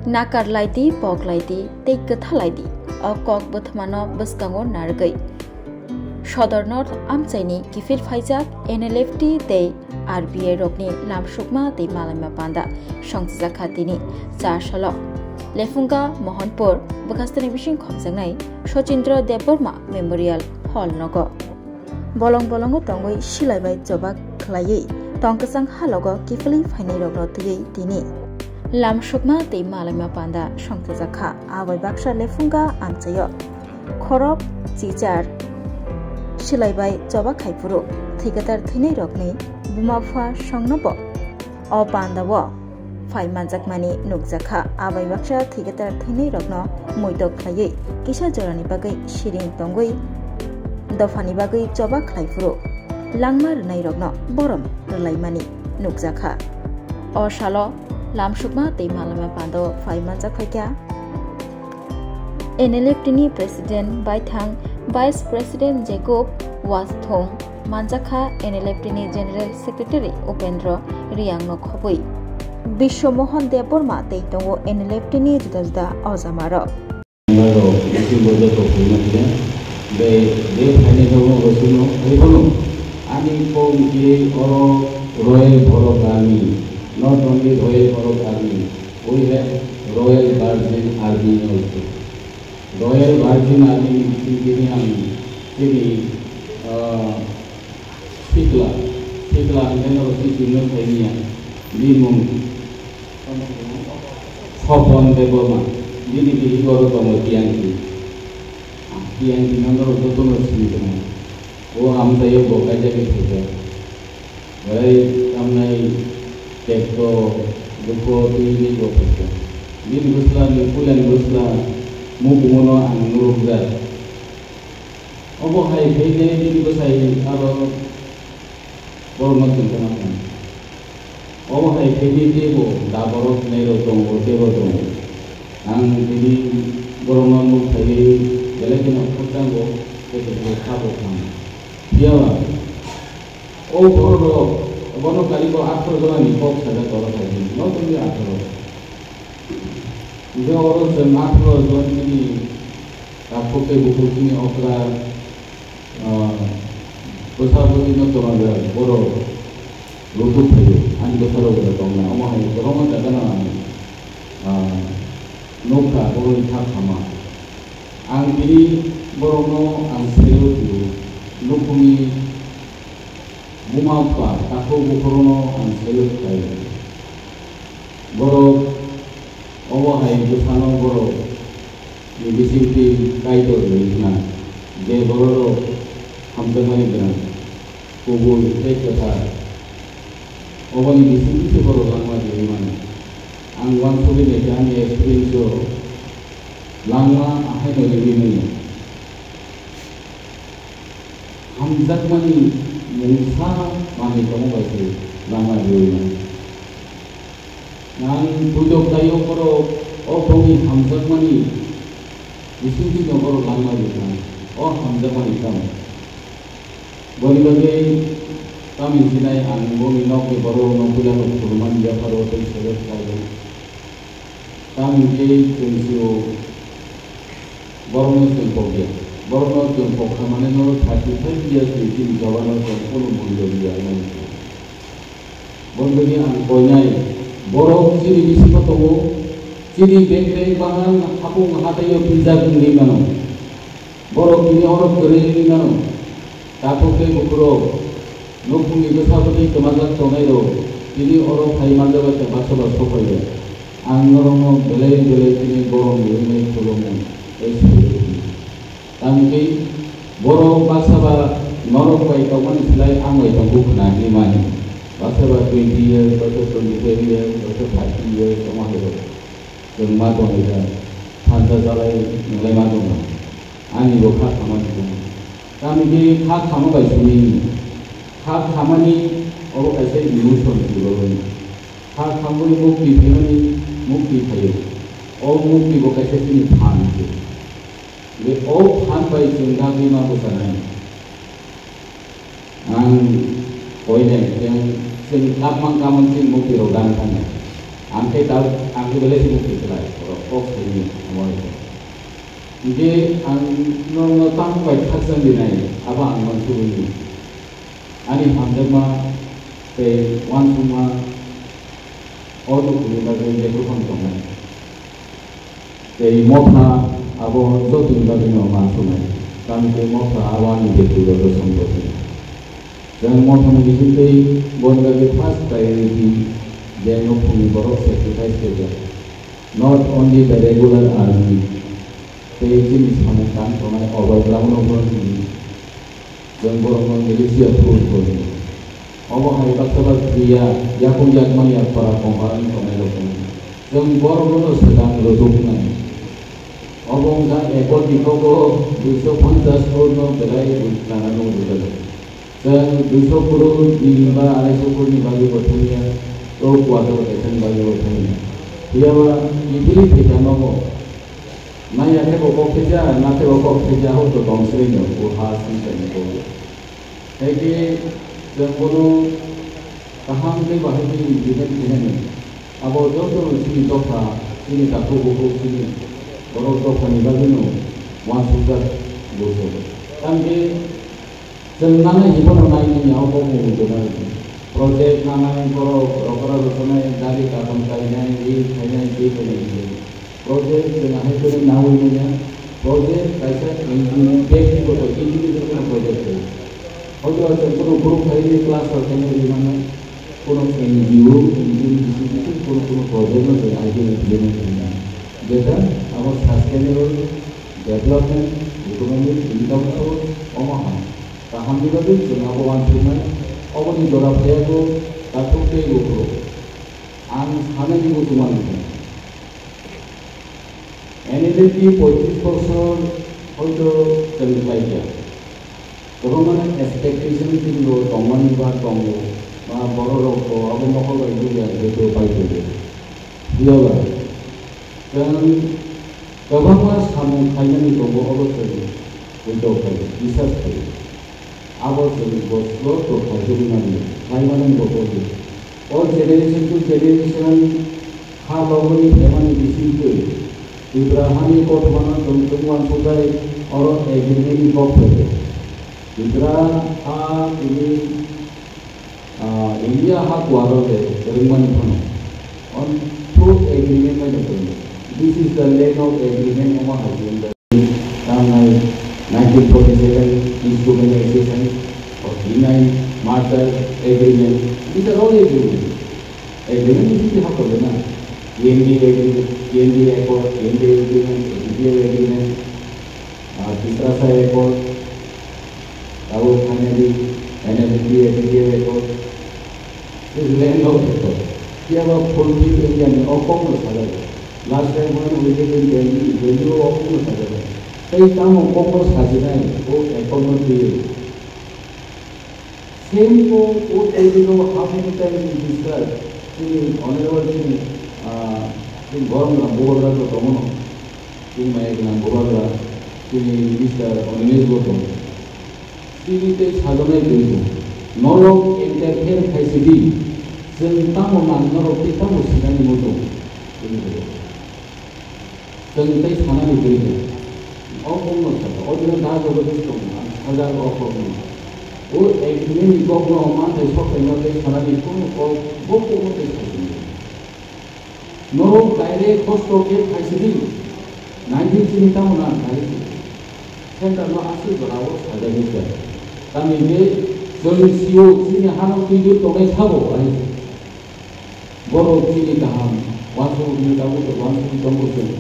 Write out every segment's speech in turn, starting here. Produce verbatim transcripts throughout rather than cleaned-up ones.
Nakar laidi, pok laidi, tei kwtha laidi, o kok bwthwmano bwskango narwgwi Sodor North amchaini kiphil phaijak N L F T tei R B I rokni lamsukma tei malaima panda songchajak kha tini cha salo Lefunga Mohanpur bwkhasteni bising khopjaknai Sochindra Debbarma Memorial Hall nogo. Bolong bolongo tongwi silai bai choba khlaiwi tongkwchang halogo kiphilwi phainairokno twiwi tini lamsukma tei malaima panda songchajak kha. Abai baksa Lefunga amchaio khorok chichar silai bai choba khai phuru thwikatar thwinairokni buma bupha songnobo o pandao phai manjakmani nukjakha. Abai baksa thwikatar thwinairokno muitok khlaiwi kisa jorani bagwi siring tongwi dophani bagwi choba khlai phuru langma rwnairokno borom rwlaimani nukjakha. O salo lamsukma tei malaima pando phai manjak phaikha. N L F T ni President baithang Vice President Jacob Wathong manjakha, N L F T ni General Secretary Upendra Riang no khobwi Biswa Mohan Debbarma tei tongo N L F T ni juda juda ojamarok. Aro isi bojo to phai manjak be be phaine to mo bosuno phai bono ani kong je oro Royal Borok Army, not only Royal Borok Army, we have Royal Virgin Army also. Royal Virgin Army ni bising tini ang tini, ah, sikla, sikla hingke norok si singno sainiya, bini mung Sopon Debbarma, bini bihik oro tongo Tiangki. Ah, Tiangki no norok jotono sini tongo. O amchaio bo kaijagwi phaikha. Belai tamnai tekto dukho twiwi bo phaikha. Bini bwsla ni puilani bwsla mukumono ang nurukjak. Obo hai khe nini bwsai aro borokno chwngkha ma kha. Obo hai khe nini teibo da borok nairok tongo, teibo tongo. Ang tini borokno nuk phaiwi belai kheno khakchango, tei khe kha bo kha. Phiya ba, o borok rok bono kali bo atharo jona ni kok sajak oro khai di, not only atharo. Hingke oro chwng atharo jon chini takhuk tei bukhuk chini okra, ah, bwsa bwtwi no tongo borok rutuk phaio, ani bwsa rok bo tongna. Omo hai kwbangma jaga no ang, ah, nukha borokni kha khama. Ang tini borokno ang salute rw, nukhungni buma bupha takhuk bukhukno ang salute khlaio. Borok obo hai bwsano borok ni bisingtwi Kaitor hinwi khna, je bororok hamjakmani gwnang, kubui tei kwthar. Oboni bisingtwi se borok langma riwi mano. Ang uansugwi naikha ani experience-o langma ahaino riwi mano. Hamjakmani mungsa manwi tongma bai se langma riwi mano. Nang puitok taio borok o bongni hamjakmani bisingtwi no borok langma rijak o hamjakmani tamo. Boni bagwi tamo hinsinai ang bongni nokni borok no puila no khulumani yapharo tei selek khlaio. Tamo hinkhe chwng sio borokno chwng pokya. Borokno chwng pokha mane no thirty five years ni chini jobano chwng kunu mulya liya wngmani. Boni bagwi ang koinai, borok chini bisingo tongo, chini bek bek bahan hapung hataio pijak wngwi mano. Borok tini oro kwrwi wngwi mano. Takhuk tei bukhurok, nukhungni bwsa bwtwi kwmajak tongnairok, tini oro phai manjak bai baksa ba sokphaio. Ang norokno belai belai chini borom rwwi khulumo tei salute rwdi. Tamni tei borok baksa ba norok bai tongmani slai ang bai tongkuk khna hinwi mani. Baksa ba twenty years, baksa twenty five years, baksa thirty years, omo hai rok. Chwng ma tongwi kha, thansa chalai nwnglai ma tongkha. Ani bo kha khamani tongkha. Tamni tei kha khama bai simi kha khamani obo kaisa emotion twibo. Kha khamwi mukti phaimani mukti phaio. O mukti bo kaisa chini phan se. Je o phan bai chwng dagwi ma bwchanai. Ang koinai, chwng, chwng kapmang kapmang chini mukti rok dan thangya. Ang khe ta, ang Ang belai khe bukti kwlai, borok kok saimani amo hai khe. Hinkhe ang norokno tamo bai khakchang rinai, abo ang uansugwi. Ani hamjakma tei uansukma o nukhungni bagwi jephru phano tongnai. Tei motha abo jotoni bagwino ma swngnai. Tamni tei motha abo ani bektogito sompoti. Chwng mothani bisingtwi boni bagwi first priority je nukhungni borok sacrifice khaijak. Not only the regular army, tei chini samung tang tongnai obo lamano borok chini. Chwng borokno militia force bo hino. Obo hai baksa ba kriya, yakung yakmani ya para kongkar wng tongnai rok wng. Chwng borokno swkang rwchuknai. Obo wngkha ekoti kogo duiso ponchas crore no belai rwchana no rwjak. Chwng duiso crore ni ba arai so crore ni bagwi bo thangya, o quarter kaisa ni bagwi bo thangya. Phiya ba kiphilwi phaikha nogo. Naiya khe bo kok khe ja, na khe bo kok khe ja, hok to tong sreng no, bo ha sing sreng ko. Hai khe chwng bono kaham khe bahai khe implement khainani. Abo joto no chini dopha, chini takhuk bukhuk, chini borok dophani bagwino uansukjak bo se. Tamkhe chwng nanai hiphano nainani abo bo wngwi tongnai. Project nanai, borok rokora rwchapnai, gari kaham kainai, ri khainai, twi khainai hinwi. Project chwng ahai khe nawi manya. Project kaisa individual, bektigoto individual kheno project khaio. Hoito chwng kheno group khainai, cluster khainai ri mannai. Kono N G O, N G O ni bising bising kono kono project no chwng ahai khe implement khainai. Jeta abo sustainable development, economic, income source, omo hai. Kahamni bagwi chwng abo uansuknai. Oboni jora phaiyago takhuk tei bukhuk. Ang sanani muchungma nukha. N L F T poitris bosor hoito chwng khlaikha. Kwbangma expectation chini bo tongmani ba tongo, ba borok rok bo abo mokol bai bulia jeto pai tongo. Phiya ba chwng kwbangma samung khlainani tongo, obo chwng buidok khlaio, bisas khlaio. Abo chwng bo slow to khaijagwi mani, khlai mani bo kok di. O generation to generation ha logoni phaimani bisingtwi Tripura hani kothomano chwng chwng uansukjai, oro agreement ni kok phaikha. Tripura ha tini, ah, India ha kuaro le rwngmani phano. On through agreement bai no kwrwngwi. This is the land of agreement, omo hai khe wngkha. Tamnai nineteen forty-seven East Coast Association, forty-nine Marshall Agreement, these are all agreement. Agreement ni simi hakor na. T N D agreement, T N D accord, T N D agreement, A P P A agreement, ah, Tiprasa accord, abo finally N L F T A P P A accord. This is land of accord. Phiya ba fulfill area ni o kok no sajak. Last time when we did in Delhi, Delhi o kok no sajak. Tei tamo kok no sajinai, o accord no twiwi. Same ko o table o how many times we discuss, chini honorable chini, ah, chini borom na bubagra to tongo no, chini maya gwnang bubagra, chini minister Animesh bo tongo. Chini tei sajaknai twi bo. Norok interfere khai sidi, chwng tamo nang norok tei tamo sinani muchung. Chini bo. Chwng tei sanani kwrwi kha. O kokno sakha, o dino da joto khe tongo, ang sajak o kokno. O agreement ni kokno manthai sokphaima tei sanani kunu kok bo kokno tei saisini. Norok direct hosto khe phaisidi. Nineteen chini tamo na khaisidi. Center no aswk jora o sajagwi kha. Tamni khe chwng sio chini hano twiwi tongnai sabo, ai. Borok chini kaham uansukmani tabuk uansukwi tongo chwng.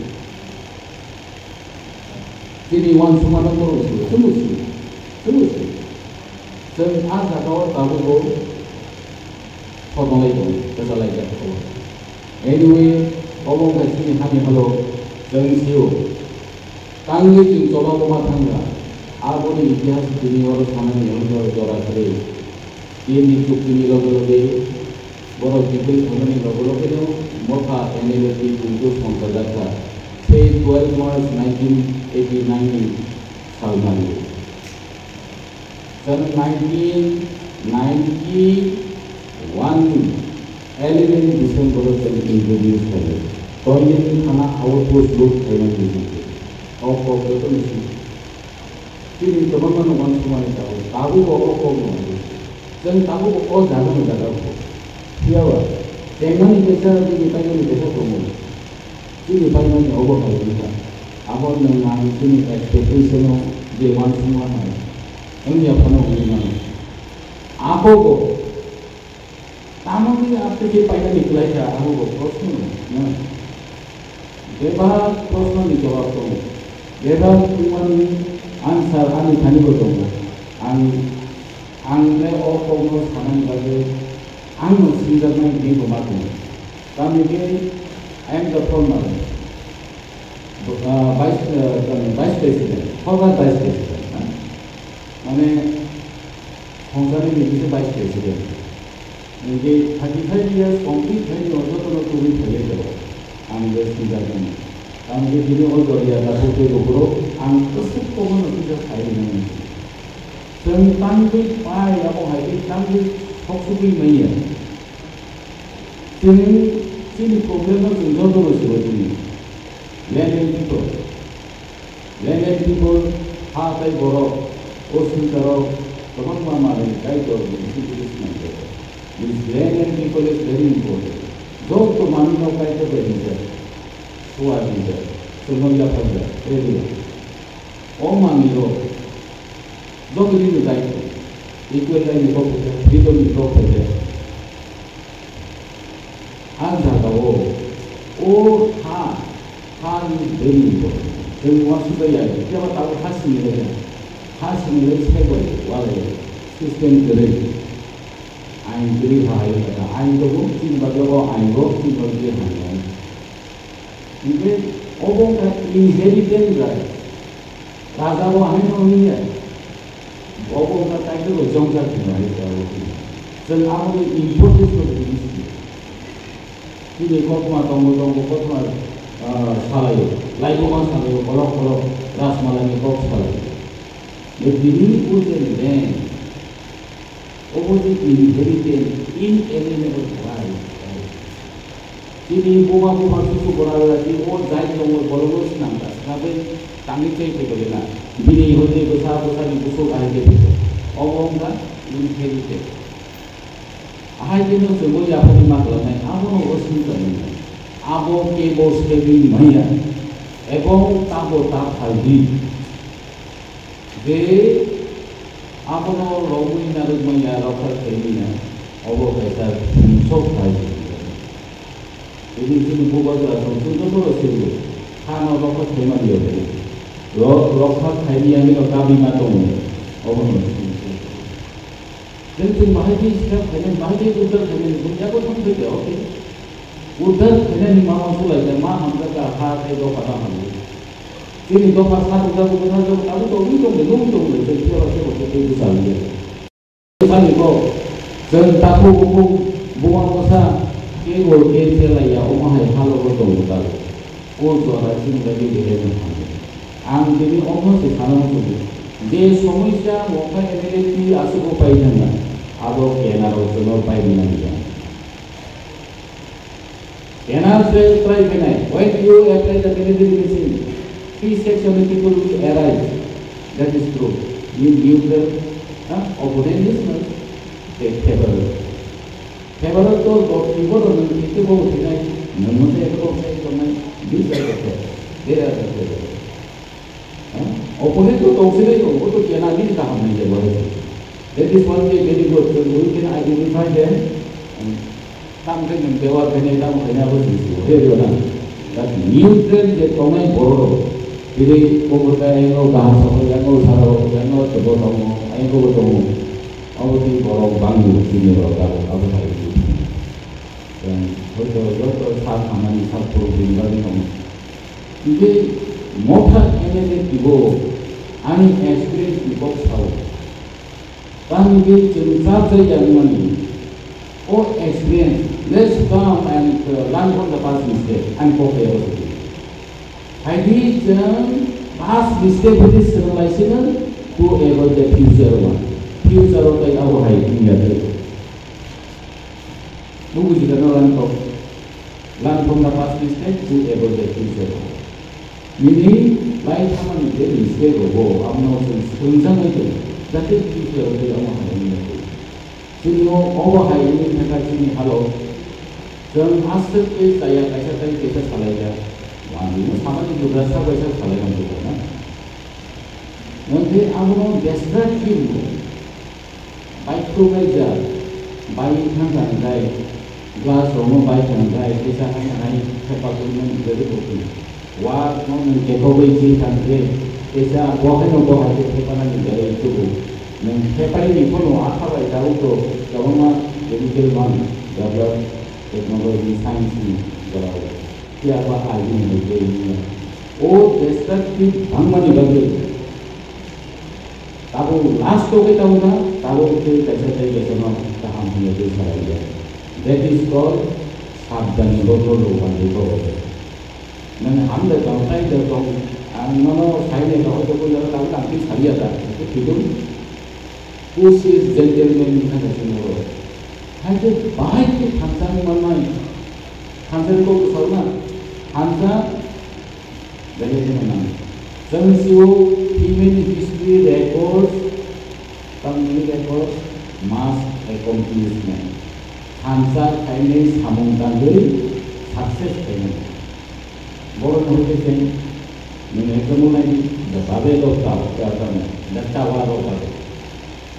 Chini uansukmano borok sio, chwngbo sio, chwngbo sio. Chwng a jagao tabukbo khotonglai tongo, kwchalaijak tongo. Anyway, obo wngkha chini hani halo chwng sio. Tangwi chwng choba buma thangkha. Aboni itihas tini oro sanani hwnba jora kwrwi. Tini chuktini loge loge borok kiphil thangmani loge logeno motha N L F T bungto songchajakha. Tei twelve March nineteen eighty nine ni salnani. Chwng nineteen ninety one ni eleven December o chwng introduce khaio. Toilini thana outpost load khaimani. O kok joto ni simi. Chini kwbangma no uansukmani tabuk. Tabuk bo o kok no. Chwng tabuk bo o jaga no jaga bo. Phiya ba, chengnani kesa, bini paimani kesa tongo. Chini paimani obo hai wngkha. Abo nwng ang chini expectation o je uansukma hai wngya phano wngwi mano. Abo bo tamoni apte je paimani kwlai kha, abo bo proshno, na? Bebak proshno ni jawab tongo. Bebak tungmani answer ani thani bo tongo. Ang, ang le o kokno sanani bagwi ang no singjaknai hwnwi bo ma tongo. Tamni bagwi I am the former, uh, vice, uh, vice president, former vice president, na? Mane, Khongsanini kisa vice president. Hingke thirty five years complete khaini o jotono tubui phaiwi tongo. Ang je sijak mano. Ang je bini o joriya kathok tei buphuru ang kwswk kokno kisa sai rwnai. Chwng tangwi pai abo hai khe tangwi soksugwi manya. Chini, chini problem no chwng jotono sibo chini. Land and people. Land and people, ha tei borok, o swngcharo kwbangma manwi Kaitor ni bisingtwi swnamjago. This land and people is very important. Joto manwino Kaitor bai rijak, suar rijak, chwngno yapharjak, ready. O manwirok joto nini daitw, equal right ni kok phaijak, freedom ni kok phaijak. A jagao o ha, ha ni bini bo chwng uansukya, phiya ba tabuk ha simi lai ya, ha simi lai sai bai walai system kwrwi, ain kwrwi ha hai kha, ain tongo chini bagwi o ain bo chini bagwi hamya. Hingke obo wngkha inheritance right. Raja bo haino hwnwi ya. Obo wngkha kaisa bo jongja thwngmani khe abo thwngmani. Chwng aboni importance no tini sidi. Chini koktma tongo, tongo koktma, ah, salaio. Laibuma salaio, kolok kolok Rajmalani kok salaio. Tini o je land, obo je inheritance, inalienable right. Chini buma buma susu bora bora chini o jai tongo borokno swnamkha, swkangwi tangwi chai phaibaina. Bini hwnwi bwsa bwsani busu kaham khe phaibai. Obo wngkha inheritance. Ahai kheno chwngbo yaphangni ma khlainai, abono o swngcharnai. Abo kebo sebwi manya, ebong tabo ta phaldi. Je abono romwi narwkmanya rokha khaimanya, obo kaisa thumsok hai se. Tini chini bubagra song chwng joto rw sirwi, hano rokha khaimani yokhe. Ro-, rokha khaimiyani no kabima tongo, obono thumsok. Then chwng bahai khe step khainani, bahai khe uddar khainani, chwng yago thang thai khe, okay. Uddar khainani ma uansuk lai khe, ma hamjak kha, ha tei dopha no hamjak. Chini dopha sa tongjago, bwtharjago, tabuk tongwi tongdi, nungwi tongdi, chwng phiya ba khe bo khe tei bwsa liya. Bwsani kok, chwng takhuk bukhuk, buma bwsa, kebo khe thelai ya, omo hai halo bo tongo tabuk. O jora chini bagwi belai no hamjak. Ang tini omo se sana muchungo, je somoisa mokha M L A twi aswk bo pai thangna, abo kenaro chwngno pai rwna nangya. Kenaro chwng try khainai, when you apply the military machine, three section of people will arise. That is true. You neutral, huh? Opponent is not a favorable. Favorable to bo, ibo to nwng twi bo uthai nai, nwng mo se bo sai tongnai, these are the favorable. They are the favorable. Huh? Opponent to tongsinai tongo, bo to kena bini kaham nai jeba. That is one way very good. So we can identify them. Tam khe nwng bewar khainai, tam khainai abo chwng sio. He rw na. That neutral je tongnai borok rok. Tini Kokborok ta yango kaham sabo, yango sara rok, yango tebo tongo, yango bo tongo. Abo tini borok bangni chini rok abo, abo hai. Yang hoito joto sa thamani sa phuru bini bagwi tongo. Tini motha M L A tibo ani experience ni kok sao. Tamni bagwi chwng chap jai ya wngmani. O experience, let's come and, uh, learn from the past mistake. Ani kok ya o. Haidi chwng past mistake bini swrwng lai sino to avoid the future one. Future o tai abo hai wngya tei. Nung buji kana lan kok. Learn from the past mistake to avoid the future. Nini lai thamani je mistake rogo, abono chwng swrwngjaknai tong, jate future o tei omo hai wngya tong. Chini o obo hai wngwi thangkha chini halo. Chwng aswk tei chaya kaisa tei kaisa salaikha. Wngwi no samani jubra sak bai sak salai rwngkha na. Wngkhe abono destructive no. Bai khrubaijak, bai thangkha hwnkhe, glass rokno bai thangkha, teisa hai hai thepa tongmani bagwi bo thwng. Wa no nwng kekogwi chi thangkhe, teisa bo haino bo hai khe thepanani bagwi tubu. Nwng thepaini phano akha bai tabuk to kwbangma chemical man develop technology science ni jorao. Phiya ba agini hai khe wngya. O destructive bangmani bagwi Tabuk last o khe tabuk na, tabuk khe kaisa tei kaisa no kaham hwnwi twi salai ya. That is called sabdani lolo lo manwi kok. Nwng ham de tong, tai de tong, ang nono sai nai tong, hoito koi jora tabuk ang twi saliya ta, hwnkhe thwidung. Who says gentleman wngkha kaisa noro? Hai khe bahai khe thansa wng manmai. Thansa ni kok bwsao na, thansa Belai kheno nang. Chwng sio female history records, tamni records, mass accomplishment. Thansa khainai samung tangwi success khainai. Borok no hwnkhe chwng nwng example nai di, the Babel of Tower, uh, the Tower of Babel.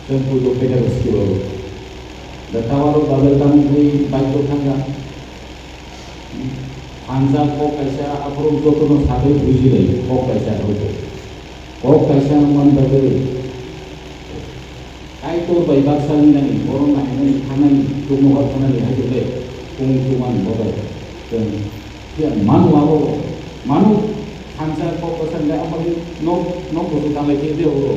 Chwng puilu paida rwsio. The Tower of Babel tamo bai baiko thangkha. Thansa kok kaisa aphuru jotono sagwi bujilai kok kaisa hwnkhe. Kok kaisa wngmani bagwi Kaitor bai baksa wngnani, borok nainani, thangnani, chuknobar thangnani hai khe bai kung chumani bodol. Chwng phiya manu abo manu thansa kok kaisa wngkhe amoni nok nok kuchuk tanglai khe de oro.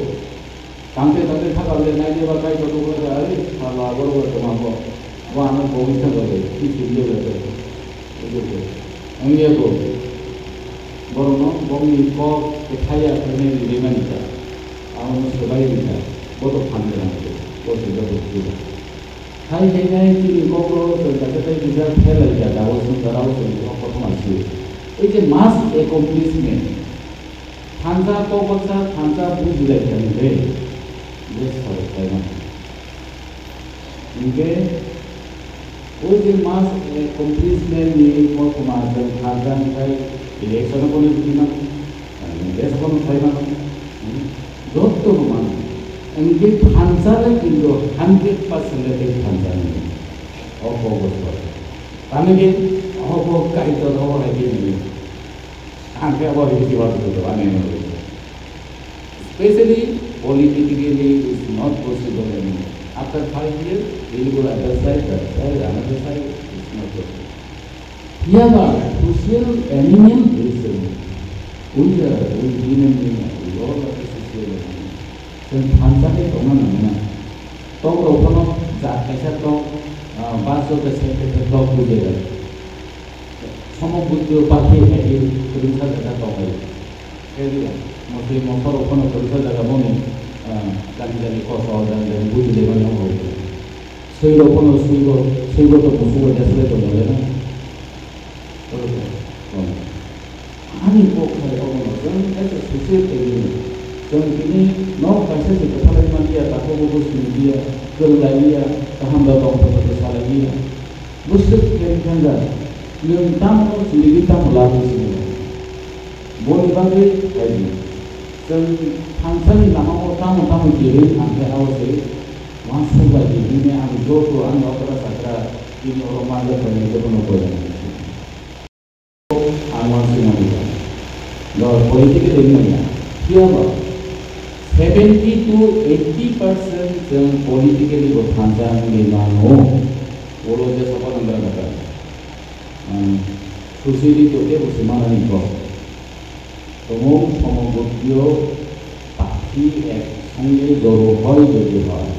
Tangte tangte thakal le nai le ba kai kotor wngkha, ai sala borok bai tongma bo. Bo ano bo wngkha ba de, ki sui le ba de. Ego ko. Ang ye ko. Borok no bongni kok kwthai ya kwthai ni le mani ta. Amo no swbai ri ta. Bo to phan de nang ko. Bo se bo to ki ba. Hai hai nai chini kok ro to ta ta ta ki ja phelai ya da o sung da o sung ko ko ma si. Ei je mass accomplishment. Thansa kok baksa thansa bujilai kha hwnkhe je sabo khlai mano. Hwnkhe o je mass accomplishment ni kothoma chwng thansa hwnkhe election o bono jiti mano, desh o bono khlai mano, jotto no mano. Hwnkhe thansa le kintu hundred percent le tei thansa ni o kok baksa. Tamni ke o kok Kaitor o hai khe ni. Ang khe abo rikti ba tu ba nai no. Especially politically is not possible anymore. After five years, we will other side, that side, another side, it's not possible. Phiya ba social animal is, we are, we human being, we all are social animal. Chwng thansa khe tongna nangna. Tok rok phano jat kaisa tok, ah, bus rok kaisa kaisa tok bujai rok. Somo buddho pakhi hai khe kwrwngsa jaga tong lai. Khe riya, mosoi mosarok phano kwrwngsa jaga boni, ah, jani jani koso, jani jani buji le mani abo. Soi rok phano soi rok, soi rok to musugo jeslai tong lai na. Ani kok hai obono chwng kaisa success tongwi. Chwng tini nok kaisa se kwthalai manliya, takhuk bukhuk siniya, kwrwng lailiya, kaham da tong phai salai liya. Bwswk khe thangkha, nwng tamo chirigwi tamo labwi sini. Boni bagwi khaidi. Chwng thansani lamao tamo tamo kirwi thangkhe abo se uansukbai di hwnwi ang joto ang okra chakra tini oro manjak khainai jotono koilainai. Ang uansukmani ba. Bo politically wngmanya. Phiya ba seventy to eighty percent chwng politically bo thansa wngwi mano. Ulo je sopa nang gra kata. Ang susi di to ke bo se manani ko. Tomung somo gotio pakhi ek songe joru hoi jodi hoi.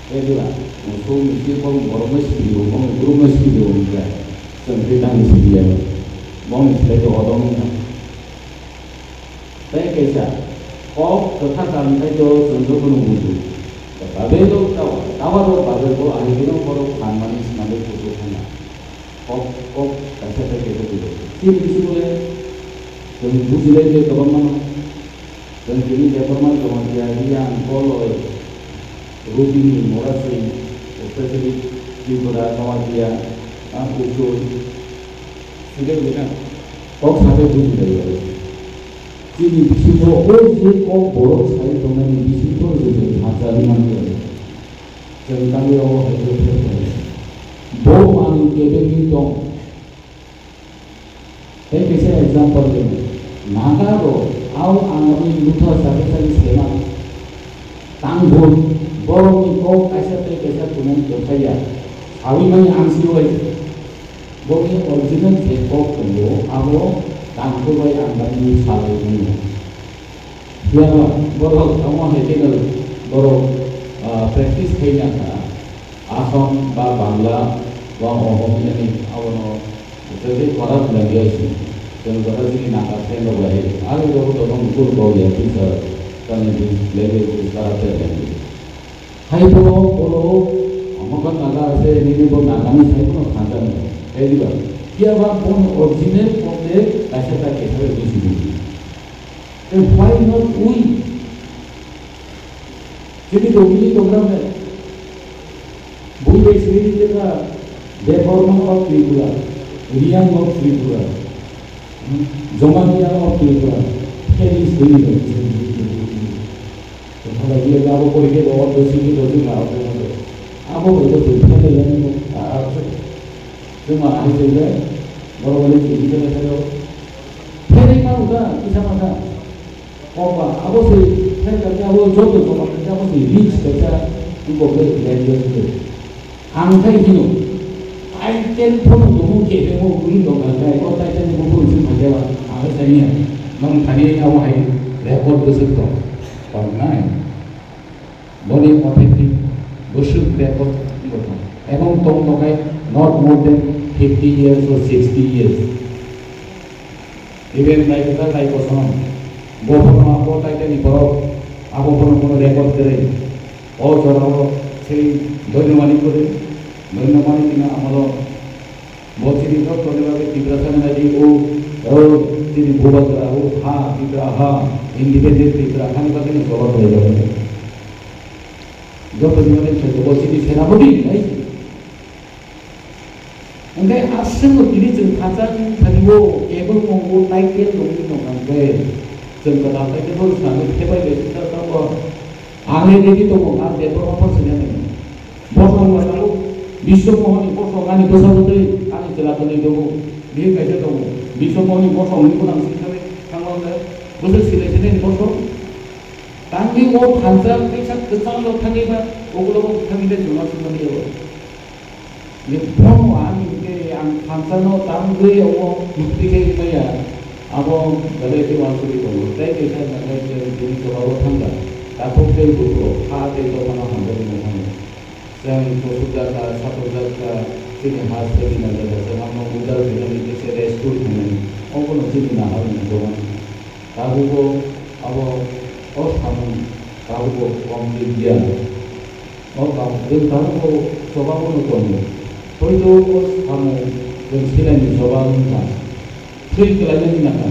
Ebla, mosok ni sir bong borok no sidi o, bong group no sidi o, hingkhe chwng tei tang sidi ya, bong ni slai to odong wngkha. Tei kaisa kok kwthar karon khai to chwng joto no buji. Babel o tawa, tawa rok Babel bo ahai kheno borok phan mani swnamwi kuchuk thangna. Kok, kok, kaisa tei kebo twibo. Chini bisingo le chwng bujilai khe kwbangma no. Chwng tini Debbarma, Jamatia, Reang, Koloi, Rupini, Morasing, especially Tripura, Noatia, ah, Uchul, side wngkha. Kok sabai bujilai ya. Chini bisingo o je kok borok sai tongnani bisingo je je thansa rimani ya. Chwng tangwi obo hai khe phai kha. Bo manwi kebengwi tong. Tei kaisa example le, Naga rok au angamwi lutha chakhe chakhe sema. Tangbo borokni kok kaisa tei kaisa tumung kwthai ya. Sawi mani ang si bai. Boni original je kok tongo, abo tangbo bai angamwi salai mani. Phiya ba borok tamo hai khe no borok, ah, practice khai ya kha. Asom ba Bangla ba Ohom yani abono je je corrupt language. Chwng jora chini Naga friend rok bai aro rok to dong kul ko ya teacher kani language is corrupted language. Hai borok borok omo ba Naga ase nini bo Naga ni sai bono thansa ni. Hai diba? Phiya ba bon original kok de kaisa ta kaisa bai bisi bisi. Then why not we? Chini dogini dogra me. Bui bai sini ni teka Debbarma of Tripura, Reang of Tripura, hmm, Jamatia of Tripura. Khe ni sini ni. Thala dia ga abo kori ke do, do sini do, do na abo do. Abo do do, do, do, do, do, do. Cuma ai sini, baru balik sini, sini, sini. Khe ni ma uda, kisa mata. Kokba, abo se, khe khe abo joto joma khe abo se rich kaisa, iko khe language se. Ang khai hino, title phone domo khe demo uri doga khai, o title ni buphuru se phai jaba, ang khai sani ya, nong thani abo hai record bwswk tong, tong nai. Boni authentic bwswk record wngwi tong. Ebong tong tongkhe not more than fifty years or sixty years. Even naikha naikosom bo bono abo taitani borok abo bono bono record kwrwi. O jorao sei Doinamani kwrwi, Doinamani tini amalo bo chini jottoni bagwi Tiprasa ni bagwi o, o chini Bubagra o ha, Tipra ha, independent Tipra hani bagwi no choba khlai jago. Jottoni bagwi khlai jago, chini senapati, hai. Hwnkhe aswkno tini chwng thajak thani o, kebo tongo, title rokni tongkha hwnkhe chwng kwtal title rok swnamwi thepai bai sijak tongo. Ang ready tongo, ang Debbarma phan sini nai. Bosong wngkha tabuk Biswa Mohon ni bosong ani bwsa bwtwi ani chwla tongwi tongo. Bini kaisa tongo. Biswa Mohon ni bosong ni phano ang sini thangwi thangma hwnkhe bwswk silai sinai ni bosong. Tangwi o thansa kaisa kwchangno thangwi ba ugulogo thangwi tei juma sumani abo. Ni bono ani hwnkhe ang thansano tangwi omo mukti khe maya. Abo belai khe uansugwi tongo. Tei kaisa hwnkhe chwng bini jobabo thangkha. Takhuk tei bukhuk, ha tei dophano hamjakgwi manthango. Chwng kusuk jakha, satok jakha, chini ha swkagwi nangjakha, chwng abono udar khainani tei se rescue khainani. Obono chini naharmung dogan. Tabugo abo o samung tabugo complete ya. O tabuk, chwng tabugo chobabono tongo. Poito o samung chwng sinani choba wngkha. Thwi kwlainani nangkha.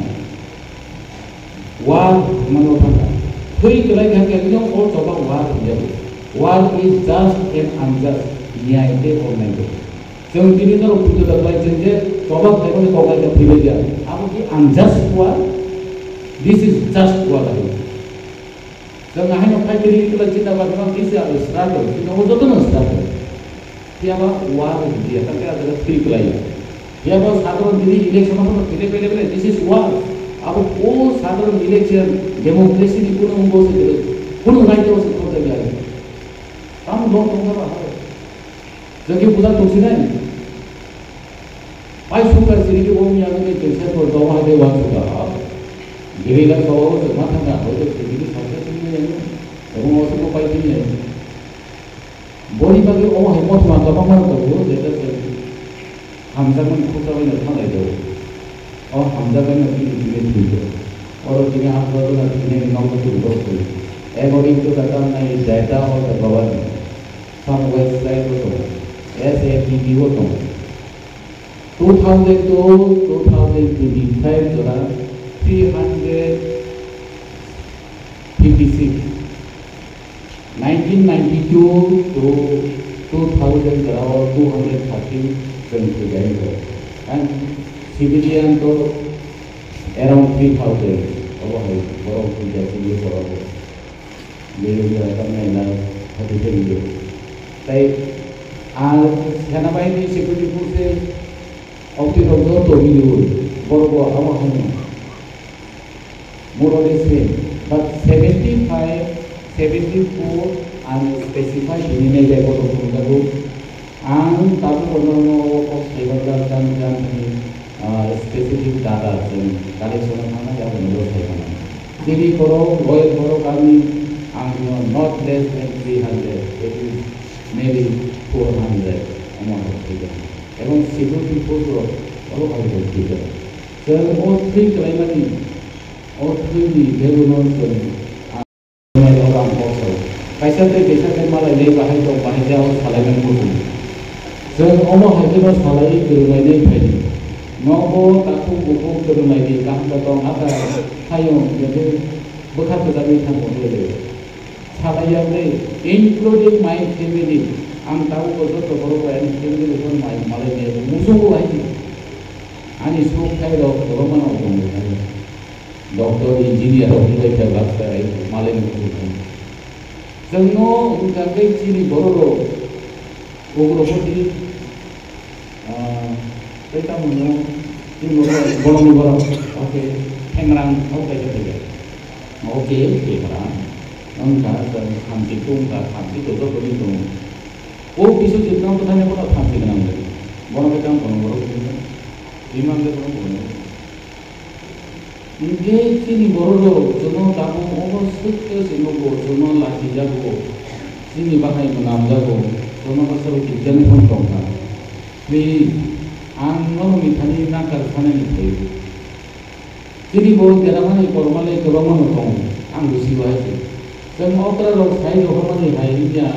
War hwnmano thangkha. Thwi kwlai kha khe bino o choba war hwnjago. War is just and unjust. Niyai tei onai bo. Chwng tini norok bujo da khlai chwng je choba khlaimani kok bai khe philai ya. Abo ki unjust war? This is just war, I think. Chwng haino khai tini khlai chini bagwi this is a struggle. Chini o jotono struggle. Phiya ba war dia, ta khe a jaga free khlai ya. Phiya ba sadharon tini election o phano philai philai philai, this is war. Abo o sadharon election, democracy ni kuno wngbo se kwrwi, kuno right o se thok jagwi. Tamo dol tong jaba hai. Jodi puja tongsinai. Pai sukar sini ke bo miya ke tension ko dong hai de wan sukar. Gerila so se matha na hoi de sini ke sakse sini ne. Ebo mo se ko pai sini ne. Boni bagwi omo hai kothoma kwbangma tongo, jeta se hamjakmani khukjabaino thanglai tongo. O hamjakbaino tini tini thwio. Oro tini hamjakbaino thwinani nokno tubui rok thwio. According to the data of the government, some website o tongo, S A P P o tongo. Two thousand two, two thousand twenty-five jora three hundred fifty-six, nineteen ninety-two to two thousand jora o two hundred thirteen chwng thwijaio. And civilian to around three thousand, obo hai borok thwijak chini borok. Beri jora tamni na hati thwijaio. Tai a sena bahini security force office rok joto video borok bo amo hano. More or less same, but seventy-five, seventy-four ang specify hini nai jai borok phunukjago. Ang tabuk bono kok saimanjak jang jang hini, ah, specific data chwng collection o thangnai abo no saimanai. Chini borok, lawyer borok ani ang no not less than three hundred, it is maybe four hundred, omo hai thwijago. Ebong security force rok abo hai thwijago. Chwng o thwi kwlaimani, o thwini bebeno chwng ang oro ang kok sao. Kaisa tei kaisa tei malai le bahai tong, bahai ja o salaimani muchung. Chwng omo hai kheno salai kwrwnglainai phaidi. Nogo takhuk bukhuk kwrwnglaidi, kaham da tong, ata hayung, jete bwkha kwchagwi thangmo tei le. Salai ya tei, including my family. Ang tabuk bo joto borok bai ani family rok no mai malai nai muchungo hai. Ani sok thai rok kwbangma no tongo hai. Doctor, engineer rok wngwi khe baksa hai malai no muchungo hai. Chwngno wngkha khe chini borok rok Ugroboti, ah, tei tamo no, tei borok, borokni borok, okay, Phengrang, o kaisa tei. Okay, Phengrang. Wngkha, chwng Thamchi tongkha, Thamchi to joto ni tongo. O Biswajit no kwthangni bono Thamchi gwnang bai. Bono khe tamo bono borok wngkha. Imang khe bono bono. Hinkhe chini borok rok chwngno tabuk obo swk khe chwngno bo chwngno lachijago, chini bahai mwnamjago, chwngno bwsarok tikjani phone tongkha. Please, ang nono mithani nakar sanani phaio. Chini bo deramani korma le kwbangma no tongo, ang bo sio hai se. Chwng okra rok sai rohormani hai wngya,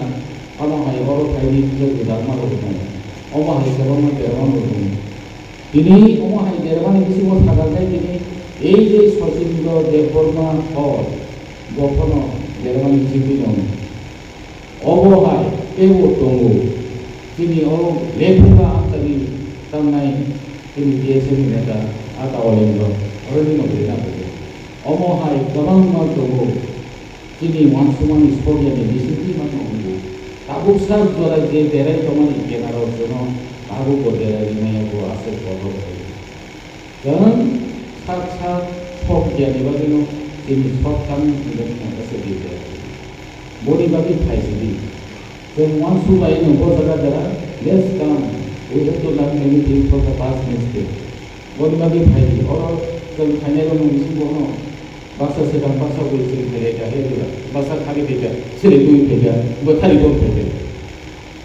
amo hai oro phaini kisa gwdakma rok tongo. Omo hai kwbangma derma rok tongo. Tini omo hai dermani bisingo sakha khe tini ei je Sachindra Debbarma hor, bo phano dermani bisingtwi tongo. Obo hai teibo tongo. Chini o lephungma amchani tangnai chini T S F ni neta Ata Olendro, oroni no belai na tongo. Omo hai kwbangma tongo. Chini uansukmani sokya ni bisingtwi mano wngo. Tabuk sak jora je berai tongmani kenaro chwngno tabuk bo berai rimaya bo aswk kotor khaio. Chwng sak sak sokya ni bagwino chini shortcoming hinwi mano aswk rijak. Boni bagwi phaisidi. Chwng uansuk laino bo jaga jora, let's come, we have to learn many things from the past mistake. Boni bagwi phaidi, oro chwng phainai rokni bisingo no baksa swkang baksa bui chwng phailai kha, he diba? Baksa khari phaikha, chwrai twi phaikha, bo thari bo phaikha.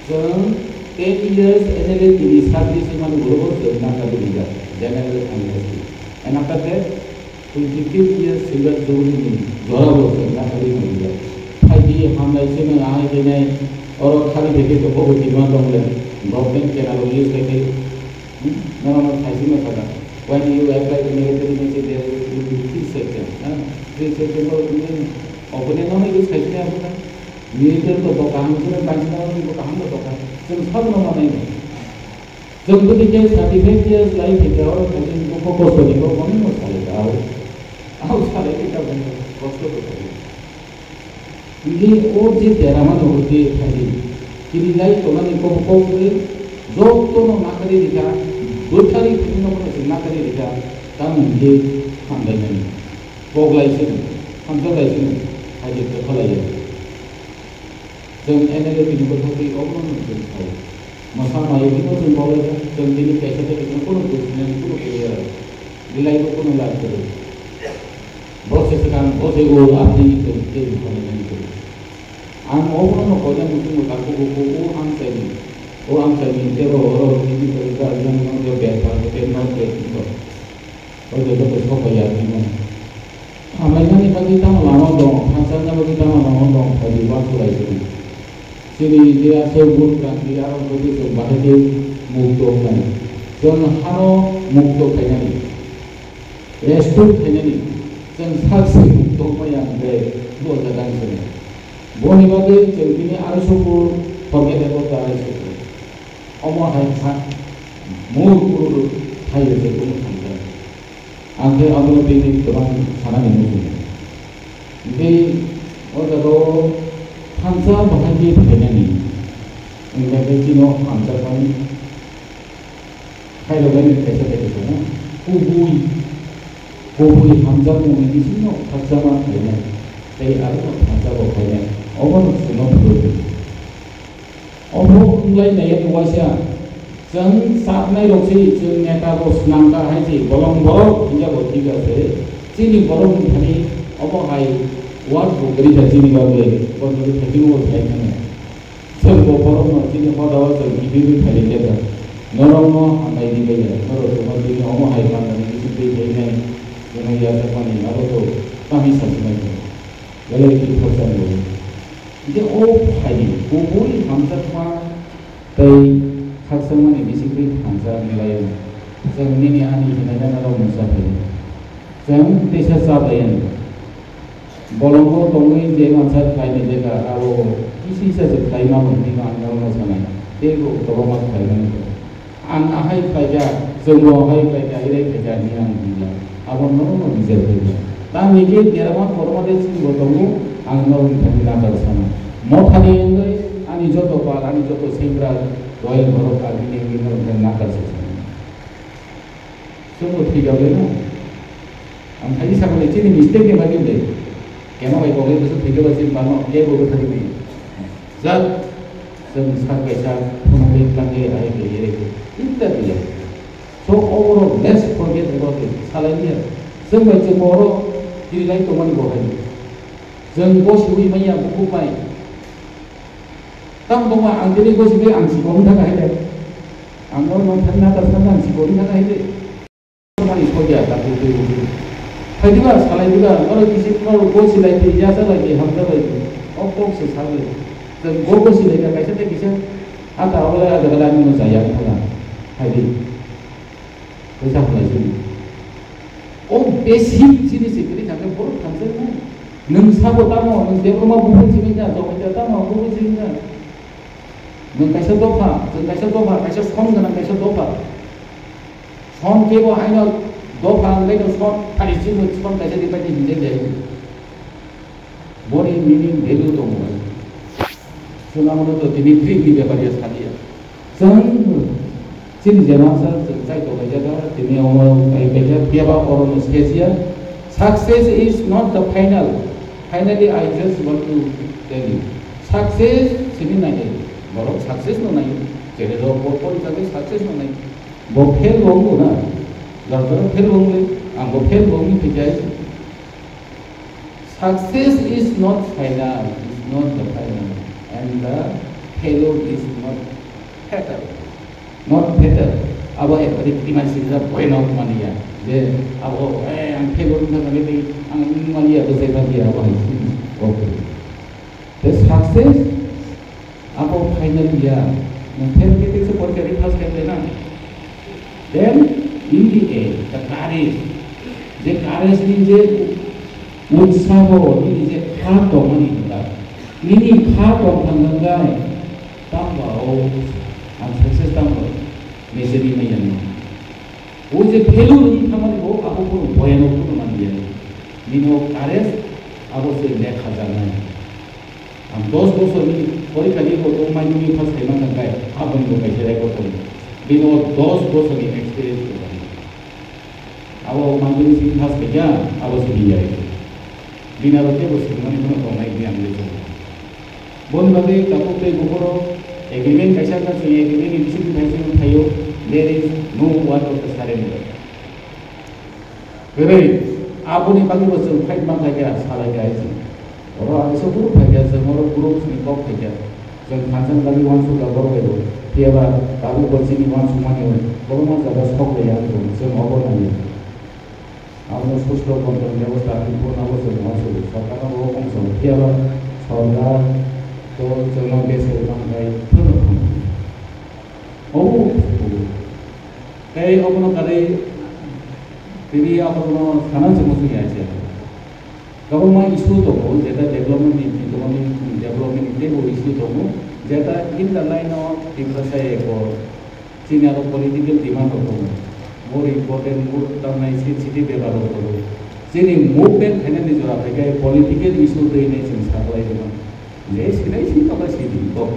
Chwng ten years N L A tini service mani borogo chwng nakha duri jak, general amnesty. And after that, twenty fifth year silver jubilee ni jora bo chwng nakha duri jak. Phaidi hamlai chwng ahai khainai, oro khari phaikhe to bo demand dong le, government kenaro use khai khai. Hmm? Nono no thaisingno sakha. When you apply the military message, there will be three section. Ha? Three section no, opponent no use khaisingya buka. Military to bo kaham sino, pansina no bo kaham no doka. Chwng sabo no manai no. Chwng bwtwi khe thirty five years lai thika oro khaising bo kosto ni bo kono no salai ka. Au salai thika bo kosto ko. Hingke o je deramani hwnkhe phaidi, kirilai tongnani kok kok bai jotono nakarwi rikha, bwtharwi phunukno phano se nakarwi rikha, tamoni hwnkhe hamlaimani. Koklai sino, hamjaklai sino, phaidi kwphalaiya. Chwng M L A bini bwtharwi obono nwng chwng khai. Mwsa mayo hino chwng koklai kha, chwng bini kaisa tei kaisa kunu business kunu clear, belai bo kunu lab kwrwi. Bo se swkang, bo se o, aboni tei tei bwkha nai nai tei. Ang obono no koina muchungo takhuk o, o amchaini, o amchaini tebo oro tini tei ta yang no yo bepar, bepar no bepar no. O joto ko sok ya timo. Hamlainani bagwi tamo lama dong, hamjakna bagwi tamo lama dong, phaidi uansuk lai sini. Chini India se bun kanti aro bagwi chwng bahai khe mukto wngnai. Chwng hano mukto khainani, restore khainani, chwng sakse mukto maya hwnkhe bo jaga ni chwng. Boni bagwi chwng bini aroisokgo forget about the aroisokgo. Omo hai ha mur kururu thaio je kunu thansa. Ang khe abro tini kwbang sanani muchungo. Hwnkhe o jaga o thansa bahai khe phainani. Hwnkhe chini o hamjakmani khairoknani kaisa tei kaisa no kubui, kubui hamjakmungni bisingo khakchangma phainai tei aro no thansa bo phainai. Obono chwngno phuru. Obo wng lai nai ani waisa. Chwng saknai rok se chwng neta bo swnam ta hai se bolong borok hinja bo thik ase. Chini borok ni thani obo hai word bo kwrwi kha chini bagwi. Bo kwrwi kha chini bo sai thani. Chwng bo borok no chini hoda o chwng kiphilwi thani khe ta. Norok no hambai di kaya. Norok chwng no chini omo hai manmani bising twi thai nai. Chwng ya sa pani abo to tamo sa sinai. Belai twi khorsa bo. Hingke o phaidi kubui hamjakma tei khakchangmani bisingtwi thansa milaio. Chwng nini ani hinai gana rok mungsa phaio. Chwng teisa cha bai ani. Bolongo tongwi je mansa khlaini jekha abo kisi sa se khlai mano hinwi ang norokno sanai. Teibo kwbangma khlaimani. Ang ahai khlaikha, chwngbo ahai khlaikha, irai khlaikha hinwi ang buya. Abo norokno bijap khlaikha. Tamni khe derma korma de chwngbo tongo, ang norokni thani nadar sana. Mothani wngwi ani joto pal, ani joto sengra, royal borok agini wngwi norokni thani nadar sana. Chwngbo thwijabaino. Ang thani sakni chini mistake ni bagwi de. Kema bai kokle bwswk thwikhe bai chini mano, kebo bwthagwi maya. Jat, chwng sak bai sak, phunukgwi tlangwi, ahai khe, yere khe, itta khe. So, overall, let's forget about it. Salai liya. Chwng bai chwng oro kirilai tongmani bo hai. Chwng bo siwi manya bukhuk bai. Tamo tongma ang tini bo siwi ang sikong thang hai de. Ang no nong thang na ta thang ang sikong thang hai de. Mani sokya ta tu tu tu. Phai diba, salai diba, oro kisi oro gosi lai di, yasa lai di, hamsa lai di. O kok se sa lai. Chwng go gosi lai ka kaisa tei kisa. Ata oro ada kada ni mo jaya ko na. Phai di. Kaisa hamlai sini. O basic sini se kiri thangke borok thansa nai. Nwng sabo tamo, nwng Debbarma bubun sini na, Jamatia tamo, bubun sini na. Nwng kaisa dopha, chwng kaisa dopha, kaisa som gwnang kaisa dopha. Som kebo haino dopha wngkhaino som thani chini som kaisa ripani hinjak jai. Boni meaning value tongo. Chwng abono to tini trip ni bepar ya saliya. Chwng chini jemasa chwng chai tonglaijak tini omo kai kaisa phiya ba oro no sejya. Success is not the final. Finally, I just want to tell you, success sini nai borok success no nai. Jere rok bo pon jagwi success no nai. Bo fail bo wngkha na? Jara jara fail bo wngkha, ang bo fail bo wngwi thai khe. Success is not final, is not the final, and the failure is not fatal. Not fatal. Abo ekbari kitimani sini da boy not mania. Je abo, eh, ang failure wngkha kami tei ang wngmania bwsai kha dia abo hai. Okay. The success Abo final ya, nwng fail khe tei se porikha ri pass khe le na. Then in the end, the courage, je courage ni je utsaho, nini je kha tongmani hwnba, nini kha tong thang thang gai, tamo o ang success tamo mejeni maya no. O je failure wngwi thangmani bo abo bono boyano bono manliya. Nini o courage abo se lekha jaknai. Ang dos bosorni porikha ni bo tong mai nini pass khaima thangkhai, aboni bo kaisa record tongo. Bini o dos bosorni experience tongo. Abo mai nini sini pass khaikha, abo sini yai. Bini aro teibo swrwngmani phano tongnai hwnwi ang le sago. Boni bagwi takhuk tei bukhurok agreement kaisa wngkha, chwng agreement ni bisingtwi thaising thaio, there is no word of the surrender. Kwrwi, aboni bagwi bo chwng fight man khaikha, salai kha hai chwng. Oro ang se group phaikha, chwng oro group ni kok phaikha. Chwng thansa ni bagwi uansukha borok bai bo. Phiya ba tabuk bo chini uansukmani o kwbangma jaga sok bai ya wng tongo, chwng obo naiya. Abono susto kontoni bebosta hinphuru nabo chwng uansugo. Sorkar no bo kongsa phiya ba sorkar to chwngno bese manbai phano thangwi. Obo. Tei obono kwrwi tini abono sana se muchung ya se. Kwbangma issue tongo, jeta development ni, development ni teibo issue tongo, jeta in the line of Tiprasa Accord, chini aro political demand rok tongo. More important, more tamnai sensitive bepar rok tongo. Chini movement khainani jora phaikai political issue twi hinwi chwng saklai rwmani. Je sinai sini kok sidi kok.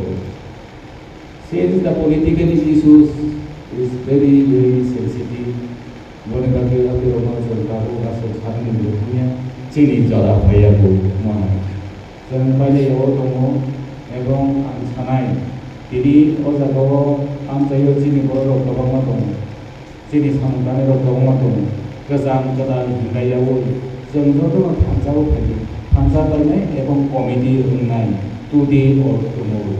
Since the political issues is very, very sensitive, boni bagwi akhirokno chwng tabuk aswk sakni bo thangya, chini jora phaiya bo mano. Chwng pailai o tongo, ebong ang sanai, tini o jagao amchaio chini bororok kwbangma tongo. Chini samung tanai rok kwbangma tongo. Kwcham kwtal hinlai yaui chwng jotono thansa o phaidi, thansa painai ebong committee wngnai today or tomorrow.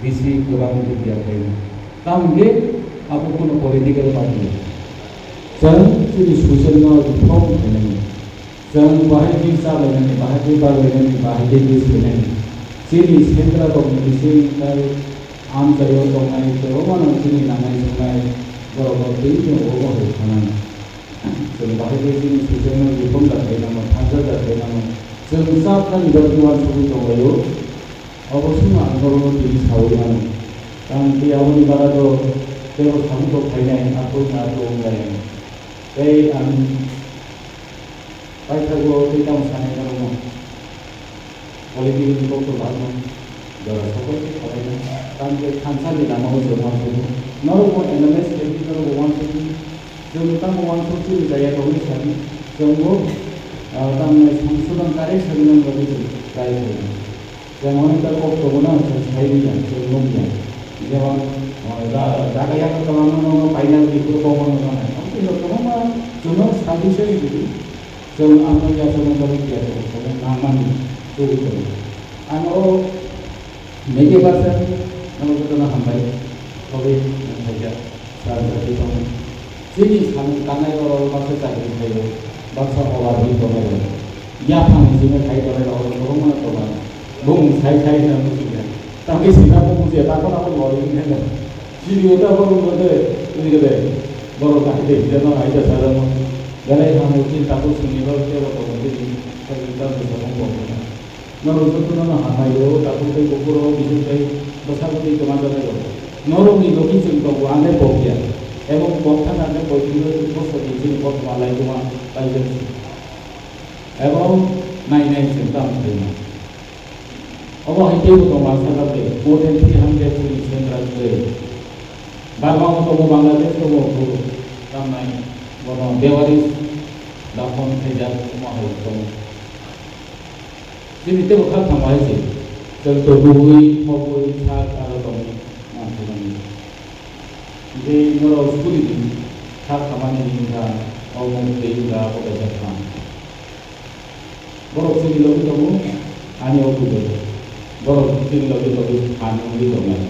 Bisi kwbang media phainai. Tamo hwnkhe abo kuno political party. Chwng chini social no reform khainai. Chwng bahai khe chalainani, bahai khe baglainani, bahai khe bwswlainani. Chini sendra rokni bising tei amchaio tongnai kwbangmano chini nangnai chongnai borok rok twi chwng obo hai khanani. Chwng bahai khe chini sujokno reform da khlai nango, thansa da khlai nango. Chwng chapnani bagwi uansugwi tonglaio. Obo swngno ang norokno tini saui mano. Tang tei aboni bara do teibo samung tok phainai, aphuru na aphuru wng lai ang. Tei ang Paithago tei tamo sanai norokno. Political ni kok to bahai no. Jora sokoi khe khalai no. Tamo khe thansa ni lama o chwng uansukgo. Norok bo analyze khe di, norok bo uansuk di. Chwng tamo uansuk chini jaya tongwi sadi. Chwng bo, ah, tamo sansodan correction ni bagwi chwng try khlai. Jemon ekta kok tongo na, chwng sai rwya, chwng nukya. Jemon, ah, ja-, jaga yago kwbangma nono paina rwdi, phuru kok no nang nai. Ang twi no kwbangma chwngno suggestion rwdi. Chwng ang no yachakna bagwi tiyar tongo, chwng nangmani tubui tongo. Ang o mega person nono jotono hambai, sogwi nang khaijak. Sar jati tong. Chini samung tangnai oro baksa chakri khaio, baksa obar ri tongnai rok. Yaphang ni simi khai tongnai rok oro kwbangma tongo. Bung sai sai hwnna muchungya. Tamni sina bo muchungya, takon abo lori hwnwi hwnwi. Chini uta bo rung rode, ui rode. Borok kahai de hija no hai jasa jamo. Belai hamung chini takon sini rok tebo tongo chini. Sai uta muchungya bo. Norok jotono no hambai o, tabuk tei buphuru o, bising tei bwsakni twi kwma janai rok. Norokni logi chwng tongo, ang khe pokya. Ebo pokthang ang khe poitwino bosor ni chini kothoma lai tongma paijak. Ebo nai nai chwng tamo khaima. Obo hai teibo tongo, ang sakha tei more than three hundred chini sendra tei Burma o tongo, Bangladesh tongo, tamnai bono Bewaris dapon khaijak tongma hai tongo. Chini teibo kha thangma hai se. Chwng to bui, thobui, sak aro tongwi manthogo. Hingke norok suri di, kha khamani ni wngkha, omo tei wngkha, abo kaisa kha. Borok chini logi tongo, ani o kudo. Borok chini logi logi phan wngwi tongnai.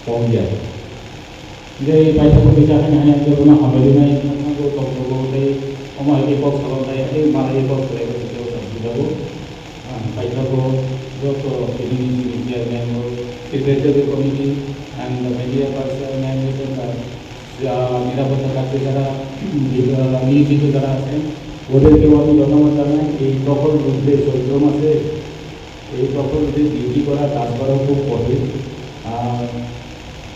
Tongya. Hingke paithago kisa haino haino jotono hambai rwnai, nokhango tongthogo tei omo hai khe kok salonai, tei malai kok salai khe tei o tongthogo. Ah, paithago joto tini ni chairman o, secretary committee and media person and nirapotta karmik jara, ah, niyojito jara ache, oderke আমি ধন্যবাদ জানাই। এই প্রকল্প যে চৈত্র মাসে এই প্রকল্পে ডিউটি করা, কাজ করাও খুব কঠিন। আর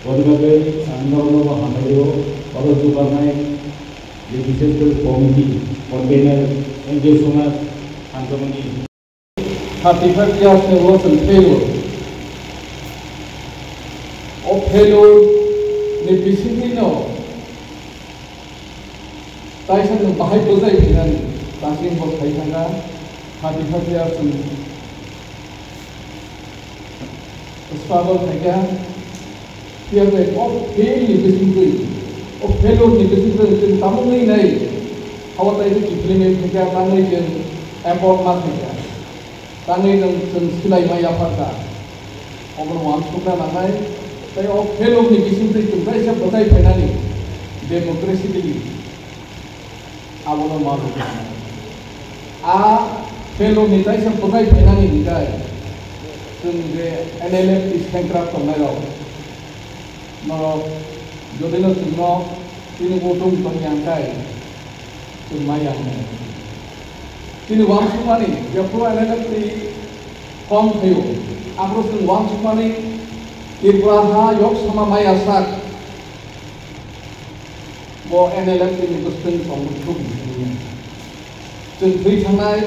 পরিবারে আমি নরম হামাইও খরচ জোগাড় নাই, যে বিশেষ করে কমিটি, কনভেনার, এনজিও সমাজ, আন্দোলনী। Thirty five years ni ulo chwng failure. O failure ni bisingtwi no taisa nwng bahai bwjai phainani, dasim bo khai thangkha, thirty five years ni struggle khaikha, phiya bai o fail ni bisingtwi, o failure ni bisingtwi chwng tamungwi nai, hawa tai khe kiphilwi nai khaikha, tangwi chwng effort ma khaikha, tangwi nwng chwng swlai ma yapharkha, obono uansukna nangnai, tei o failure ni bisingtwi chwng kaisa bwtai phainani democratically. Abono ma rwkha. A failure ni taisa bwtai phainani hwnkhe chwng je N L F T sengkrak tongnairok norok Jodino chwngno chini vote wng tongya hwnkhe chwng maya hwnwi. Chini uansukmani jephru N L F twi kom khaio, aphuru chwng uansukmani Tripura ha yok sama maya sak bo N L F twi ni bwswtwng tongmung thuk hwnwi. Chwng thwi thangnai,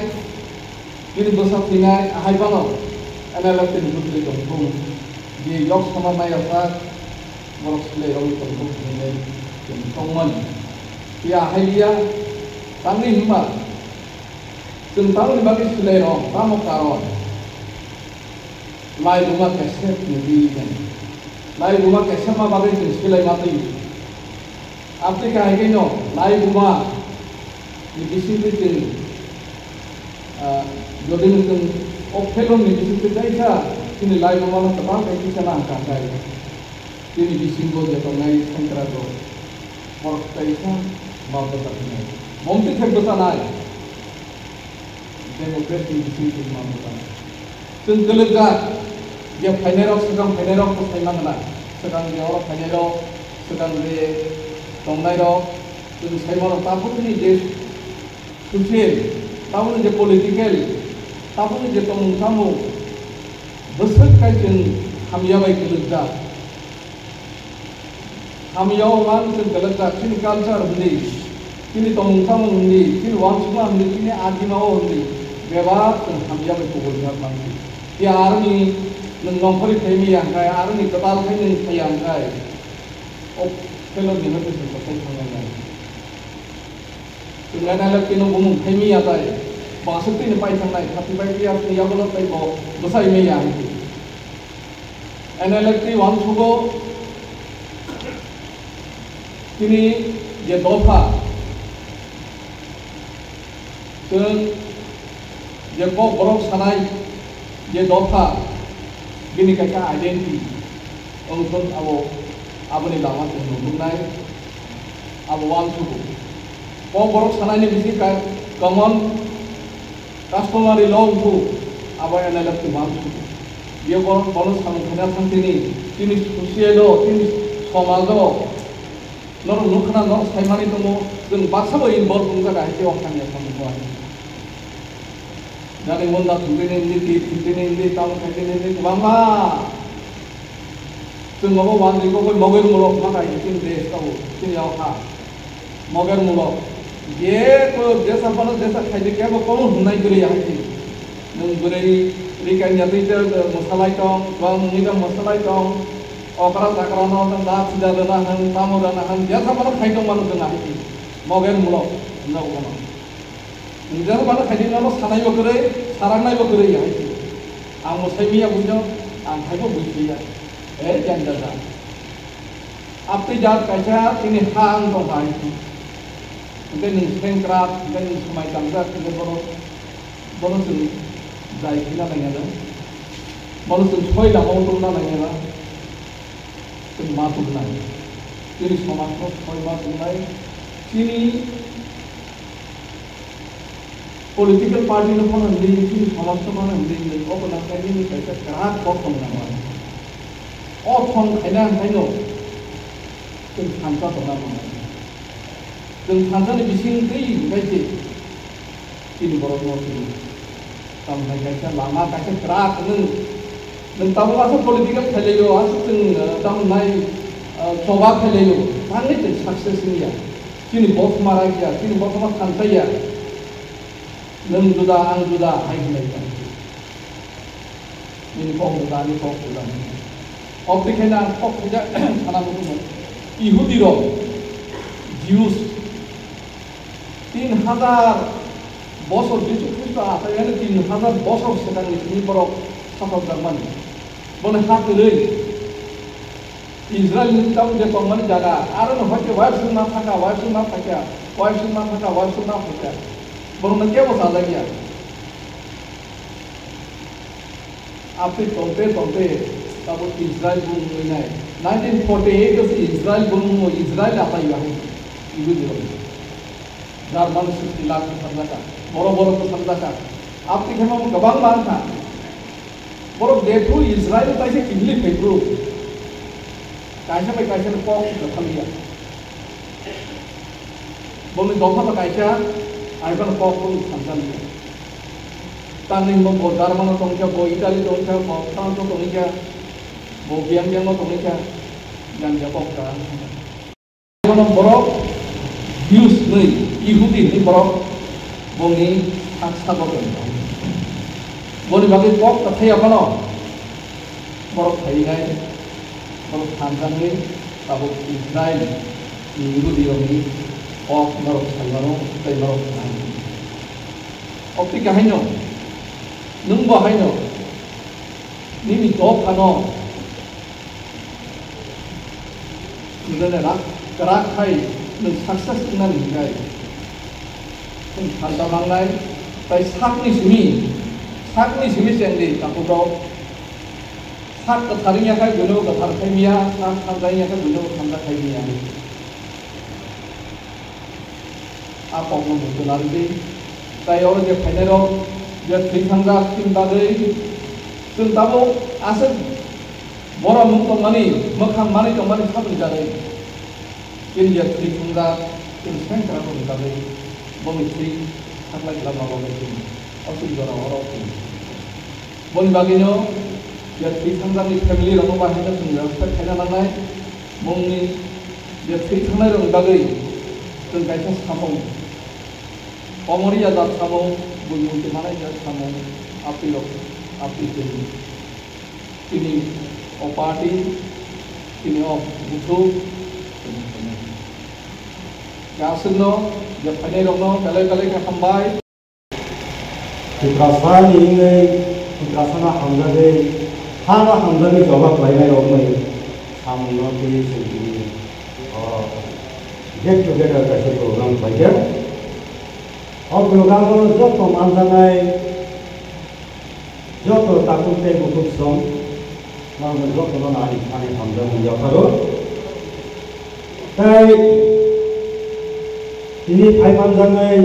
bini bwsa thwinai, ahai phano N L F twi ni bwtwi tongthung, je yok sama maya sak, borok silai rok tongthung hinwi chwng tongmani. Phiya ahai liya, tamni hwnba chwng tamoni bagwi silai rok, tamo karon? Laibuma kesep ni di jen. Laibuma kesep ma bagwi chwng silai ma twi. Abtwi kahai khe no laibuma ni bisingtwi chwng, ah, jodi no chwng o phelon ni bisingtwi kaisa chini laibuma no kwtal khe kisa nang kha khai. Chini bisingo je tongnai sengkrak rok borok kaisa ma bwsa khnai. Bomtwi khe bwsa nai. Democracy ni bising twi ma bwsa. Chwng kwlwkjak, je phainairok, swkang phainairok bwsai ma gwnang. Swkang je oro phainairok, swkang je tongnairok, chwng sai mano tabukni je social, tabukni je political, tabukni je tongmung samung, bwswk kai chwng hamya bai kwlwkjak. Hamya o man chwng kwlwkjak, chini culture hwndi, chini tongmung samung hwndi, chini uansukma hwndi, chini ajima o hwndi, bebak chwng hamya bai kubun jak man si. Phiya aroni nwng nongkhorwi phai maya hwnkhe, aroni kwtal khai nwng phaiya hwnkhe, o phelok ni hwnkhe chwng kwthai thangnai ya. Chwng N L F T no bumung khai maya tai, bwswk twi ni pai thangnai, thirty five years ni yagulo tai bo bwsai maya hwnkhe. N L F T uansugo tini je dopha, chwng je kok borok sanai je dopha, bini kaisa identity wngthok, abo, aboni lama chwng nuknai, abo uansugo. Kok borok sanaini bising ka-, common Customary law wngkhu, abo N L F T uansuk. Biyo bo-, bono samung khaina thang tini, tini social o, tini somaj o, norok nukha na, norok saimani tongo, chwng baksa bo involve wngjaga hai khe o hamya samung bo hai. Jani munda thwngtini hindi, thwngtini hindi, tamo khaitini hindi, kwbangma. Chwng obo uanjwi kok bai mogel mulok ma kai chini desh tabo, chini o ha. Mogel mulok. Je ko jesa phano jesa khaidi kebo kono hwnai guri ya hai. Nwng guri ri kanya twi te mwsalai tong, bang ngi da mwsalai tong. Okra chakra no da sida rana han, tamo rana han, jesa phano khai tong mano chwng hai. Mogel mulok. Nwng obo no. Nwng jesa phano khai tong mano sanai bo kwrwi, sarangnai bo kwrwi ya hai. Ang mwsai miya buino, ang hai bo bui ya. He jang jang. Abtwi jat kaisa chini ha ang tong hai. Hwnkhe nwng sengkrak, hwnkhe nwng swmai tangjak, hwnkhe bono, bono chwng jai khina nangya na. Bono chwng soi lama o tongna nangya na. Chwng ma tongnai. Chini somaj no soi ma tongnai. Chini Political party no phano hwnwi, chini somaj no phano hwnwi, nwng obo nang khe nini kaisa kwrak kok tong nang mano. O thong khaina hwnkhai no chwng thansa tongna mano. Chwng thansa ni bising twi hwnkhai se chini borok no chwng tamo hai kaisa lama kaisa kwrak nwng, nwng tabuk aswk political khailai o, aswk chwng, eh, tamo nai, eh, choba khailai o, thangwi chwng success wngya. Chini bothoma raikya, chini bothoma thansa ya. Nwng juda, ang juda, hai hwnwi tong. Nini kok juda, ani kok juda. Obtwi khe ang kok khaijak sana muchungo. Ihudi rok, Jews, tin hajar bosor Jisu Khristo achai ani tin hajar bosor swkangni simi borok satok jakmani. Boni ha kwrwi. Israel ni tamo je tongmani jaga, aro no hoi khe uaisuk ma thaka, uaisuk ma thaka, uaisuk ma thaka, uaisuk ma thaka. Borok no kebo sajak ya. Abtwi tongte tongte tabo Israel bung wngwi nai. Nineteen forty eight o se Israel bung wngwi Israel atai ya hai. Ibu jiro. German sixty lakh bwsajak kha, borok borok bwsajak kha. Abtwi khe bo kwbang man kha. Borok jephru Israel taisa kibili phaiphru, Kaisa bai kaisa ni kok sika thaliya. Boni dopha ba kaisa, ai bano kok boni thansa liya. Tamni mo bo German o tongkha, bo Italy tongkha, bo France o tongkha, bo biyang biyang o tongkha, jang ja kok ta. Bono borok Jews ni, Yehudi ni borok bongni sak sago tongkha. Boni bagwi kok ta thaya phano borok phainai, borok thanjaknai, tabuk Israel ni Yehudi rokni kok norok saimano tei norok nai. Obtwi kahaino, nwngbo haino, nini dophano Nini rak, kwrak khai nwng success wngnani hwnkhe nwng thansa mangnai, tai sakni simi, sakni simi chengdi takhuk rok. Sak kwthar wngya khai buino kwthar khai miya, sak thansa wngya khai buino thansa khai miya. A kokno bujo narwgwi, tai oro je phainairok je thwi thangjak chini bagwi, chwng tabuk aswk borok mung tongmani, mwkhang manwi tongmani saboni jagwi chini je thwi thangjak chini sengkrak rokni bagwi bongni thwi thanglai glak ma bagwi chini o chini jora oro thwi. Boni bagwino je thwi thangjakni family rokno bahai no chwng respect khaina nangnai. Bongni je thwi thangnai rokni bagwi chwng kaisa samung, komoriya jat samung, buini muitu manai jat samung, aptwi rok, aptwi chini, chini o party, chini o buthu, chini khainai. Aswkno je phainai rokno belai belai khe hambai. Tiprasa ni wngwi, Tiprasa no hamjagwi, ha no hamjagwi jobab khlainai rokni samung no twiwi chwng tini, o, get together kaisa program khlaikha. O program o joto manjaknai, joto takhuk tei bukhuk song, norokno jotono ani, ani hamjakmung yapharo. Tei tini phai manjaknai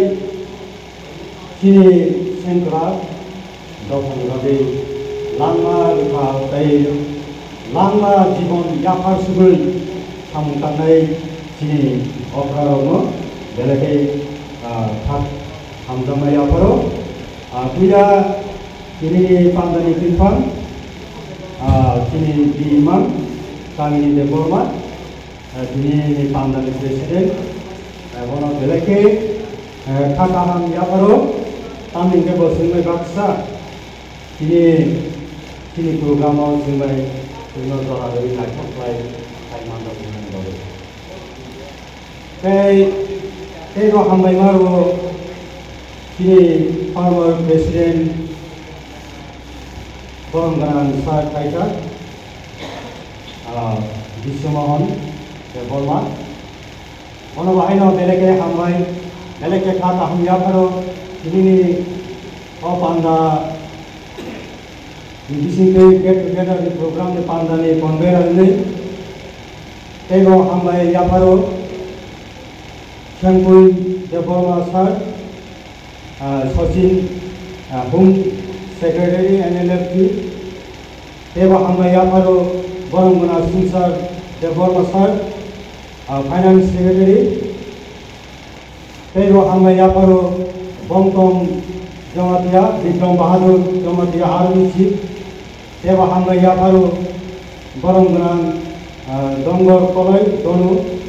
chini sengkrak dophani bagwi langma rwkha tei langma jibon yaphar sugwi samung tangnai chini okrarokno belai khe, ah, khak hamjakmai yapharo. Ah, puila tinini pandani kwthang, ah, chini bimang Kamini Debbarma, ah, tinini pandani president, ah, bono belai khe, ah, kha kaham yapharo, tamni hwnkhe bo chwngbai baksa tini chini program o chwngbai chwngno jora rwui naithok khlai khai manjak hwnwi ang bagwi. Tei, tei bo hambai ma rwo chini former president borom gwnang sir kaisa, ah, Biswamohan Debbarma. Bono bahaino belai khe hambai, belai khe kha kaham yapharo tinini o panda ni bisingtwi get together ni program ni panda ni convener hwnwi. Tei bo hambai yapharo Sengpui Debbarma sir, ah, Sachin, ah, Home Secretary, N L F T. Tei bo hambai yapharo borom gwnang Sumsar Debbarma sir, ah, Finance Secretary. Tei bo hambai yapharo Bongtong Jamatia, Bikram Bahadur Jamatia Army Chief. Tei bo hambai yapharo borom gwnang, ah, Dongor Koloi Donu,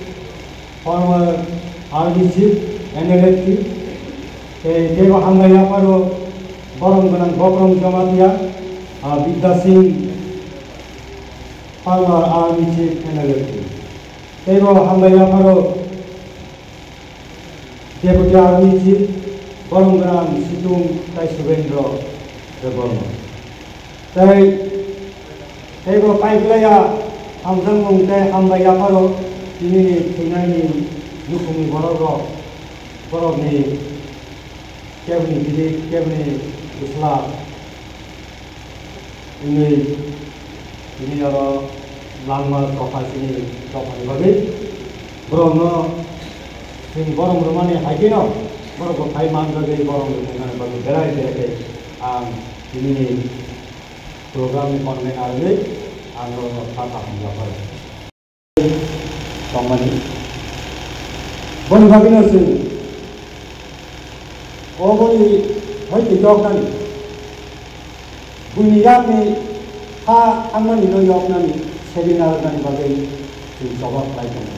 former Army Chief, N L F T. Tei, tei bo hambai yapharo borom gwnang Bokrom Jamatia, ah, Bidya Singh, former Army Chief, N L F T. Tei bo hambai yapharo Deputy Army Chief, borom gwnang Situng Tai Subendra Debbarma. Tei, tei bo paiklaya hamjakmung tei hambai yapharo tinini thwinaini nukhungni borok rok, borokni keboni bini, keboni bwsla wngwi tini oro langma tokha chini dophani bagwi. Borokno chwng borom rwmani hai kheno borokbo phai manjagwi borom rwmani bagwi belai belai khe ang tinini program ni convener wngwi ang norokno kha kaham yapharo. tongmani. Boni bagwino chwng oboni hoite yoknani, buini yakni ha thangmani no yoknani, seminar nani bagwi chwng choba khlai tongo.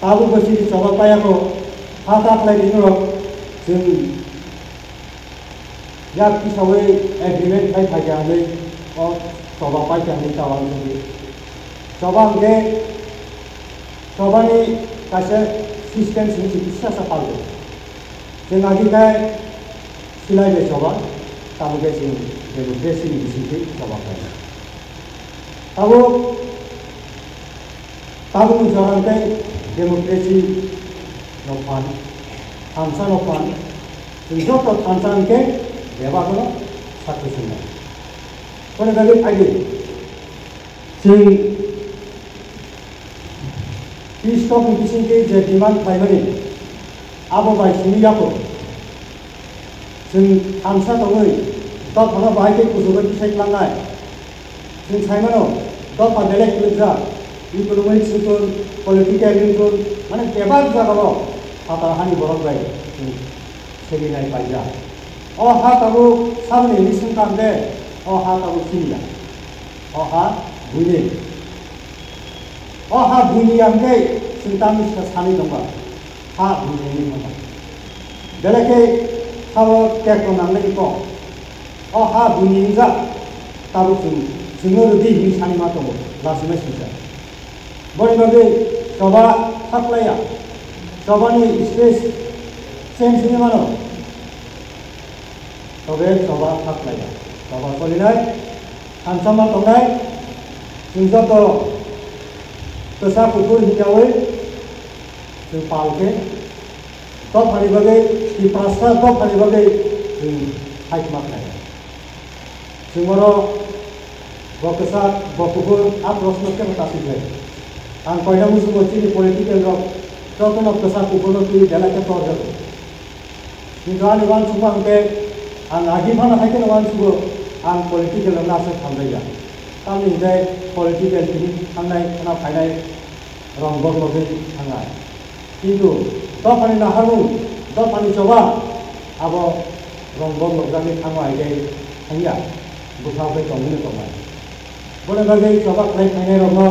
Tabukbo chini choba paiyago, ha ta khlai rwrok chwng yak kisawi agreement khai phaikha hwnwi o choba paikha hwnwi ta uansugwi. Choba hwnkhe chobani kaisa system simi chwng kisa sa palgo. Chwng agi khai silai bai choba, tabuk khe chwng democracy ni bisingtwi choba khlai. Tabuk, tabukni jora hwnkhe democracy no phan, thansa no phan, chwng joto thansa hwnkhe bebak no sakri swngnai. Kone bagwi phaidi, chwng Khristoni bisingtwi je demand khlaimani, abo bai simi yaphuru. Chwng thansa tongwi dophano bahai khe kuchugwi tisai tlangnai. Chwng sai mano, dopha belai kwrwkjak, economics wngthun, political wngthun, mane bebak jagao phatar hani borok bai chwng seminai paijak. O ha tabuk saboni hinwi swngkha hwnkhe, o ha tabuk chini ya. O ha buini. O ha buini ya hwnkhe chwng tamni sika sanwi tongba. Ha buini hinwi thangkha. Belai khe hao tekno nangnai kok. O ha buini wngjak, tabuk chwng, chwngno rwdi hinwi sani ma tongo, lachibai swijak. Boni bagwi choba khaklaiya, chobani space change wngwi mano. Tobe choba khaklaiya, choba solinai, thansa ma tongnai, chwng joto kwsa kuphur hinjawi chwng pal khe, dophani bagwi, Tiprasa dophani bagwi chwng fight ma khlai. Chwng oro bo kwsa, bo kuphur, a proshno kebo ta swijlai. Ang koina musugo chini political rok jotono kwsa kuphurno twiwi belai khe torjago. Kintu ani uansukma hwnkhe ang agi phano hai kheno uansugo, ang political rokno aswk hamjakya. Tamni hwnkhe political tini thangnai khna phainai rong bok logwi thangnai. Kintu dophani naharmung, dophani choba, abo rong bok logjagwi thangma hai khe thangya, bwkhao khe tongwino tongnai. Boni bagwi choba khlai phainairokno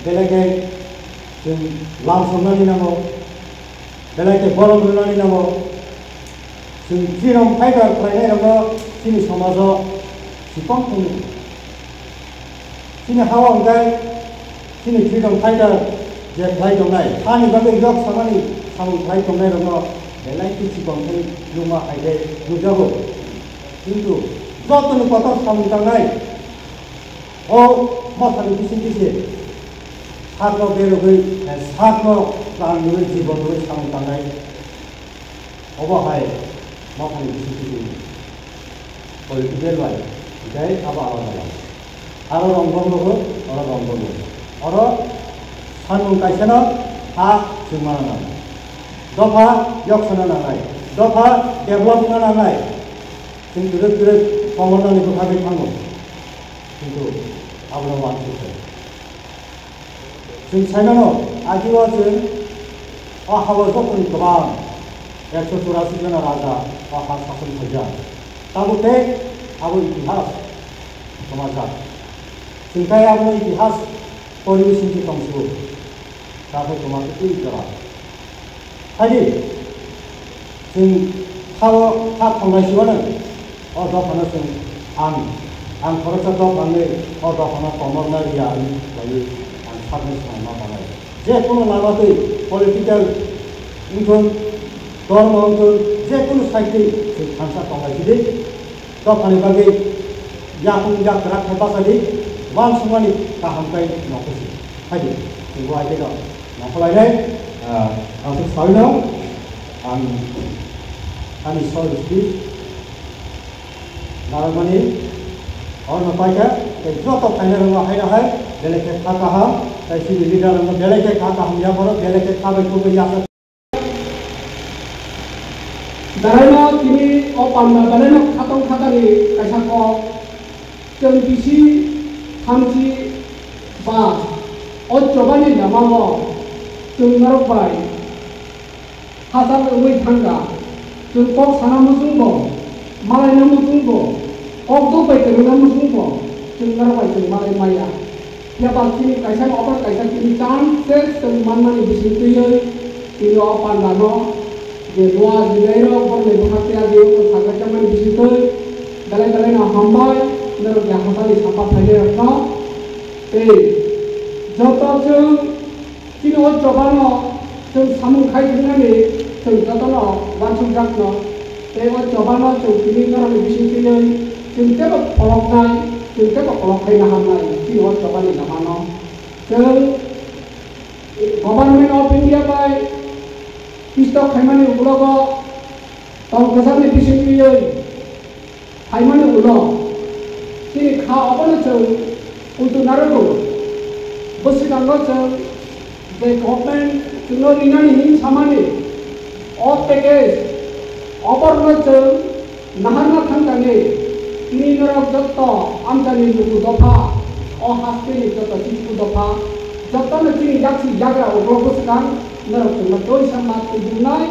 belai khe chwng lam songnani nango, belai khe bolong rwnani nango. Chwng freedom fighter khlainairokno chini somajo chikon tongo. Chini hao hwnkhe chini freedom fighter je khlai tongnai, hani bagwi yok samani samung khlai tongnairokno belai khe chikon khe nukma hai khe nukjago. Kintu jotoni kotor samung tangnai, o mothani bising khe se sakno berogwi, eh, sakno rang rwwi, jibon rwwi samung tangnai. Obo hai mothani bising khe se political bai, tei abo alada alada. Aro rong bok logo, oro rong bok logo. Oro samung kaisano ha chwngmana nangnai. Dopha yoksana nangnai. Dopha develop wngna nangnai. Chwng kwrwk kwrwk komornani bwkhagwi thango. Kintu abono uansukha. Chwng saimano, agio chwng o hao jokhon kwbang ekso churasi jona raja o ha sason khaijak. Tabuk tei abo itihas kwmajak. Chwng tai abono itihas poriwi singwi tongsigo. Tabuk kwma twi jora. Phaidi, chwng hao ha thongnai siwano, o dophano chwng ang, ang khoroksa dopha wngwi o dophano komorna riya hwnwi khlaiwi ang sakni swnam ma tanai. Je kunu lama twi political wngthun, dhormo wngthun, je kunu side twi chwng thansa tonglai sidi. Dophani bagwi yakung yak kwrak khe bachadi, uansukmani kaham khe nokhusi. Phaidi, chwng bo aide rok nokholai nai, ah, ang se sawi no, ang ani short speech narwkmani orno paikha, tei joto phainai rokno haino hai, belai khe kha kaham, tei chini leader rokno belai khe kha kaham yapharo, belai khe kha bai kubui yasa. Belaino tini o panda belaino khatong khatani kaisa kok. Chwng bisi thamchi ba o chobani lamao Chwng norok bai hachal wngwi thangkha. Chwng kok sana muchungbo, malaina muchungbo, kok duk bai kwrwngna muchungbo, chwng norok bai chwng malai maya. Phiya ba chini kaisa no, obo kaisa chini chance se chwng manmani bising twiwi chini o pandano je dua jinai rok borokni bwkha tei agi o sakha chamani bising twi belai belai no hambai norok je hachal ni sapa phainai rok no tei joto chwng chini o choba no chwng samung khai thwngmani chwng joto no uansuk jak no. Tei o choba no chwng tini norokni bising twiwi chwng teibo koloknai, chwng teibo kolok khaina hamnai chini o choba ni lama no. Chwng Government of India bai pistok khaimani ukulogo tong kwchangni bising twiwi phaimani ulo chini kha obono chwng kuitu narwgo. Bwswkango chwng je government chwngno rinani hin samani o package oborno chwng naharna thangkani tini norok jotto amchaini luku dopha o hasteni jotto chichu dopha jottono chini yaksi yagra ulo bwswkang norok chwngno toisa mat twijungnai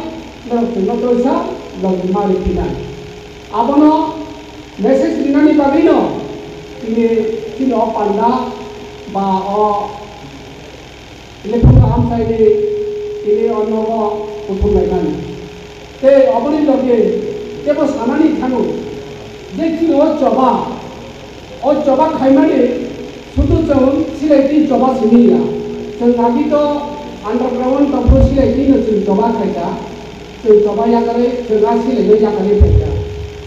norok chwngno toisa logi ma riphinai. Abono message rinani bagwino tini chini o panda ba o Lephungo amchaini tini o nogo kuthumlaimani. Tei oboni logi tebo sanani thangwi je chini o choba, o choba khaimani sudu chwng silai twi choba simi ya. Chwng agi to underground tongphuru silai twino chwng choba khaikha. Chwng choba yakarwi chwng a silaino yakarwi phaikha.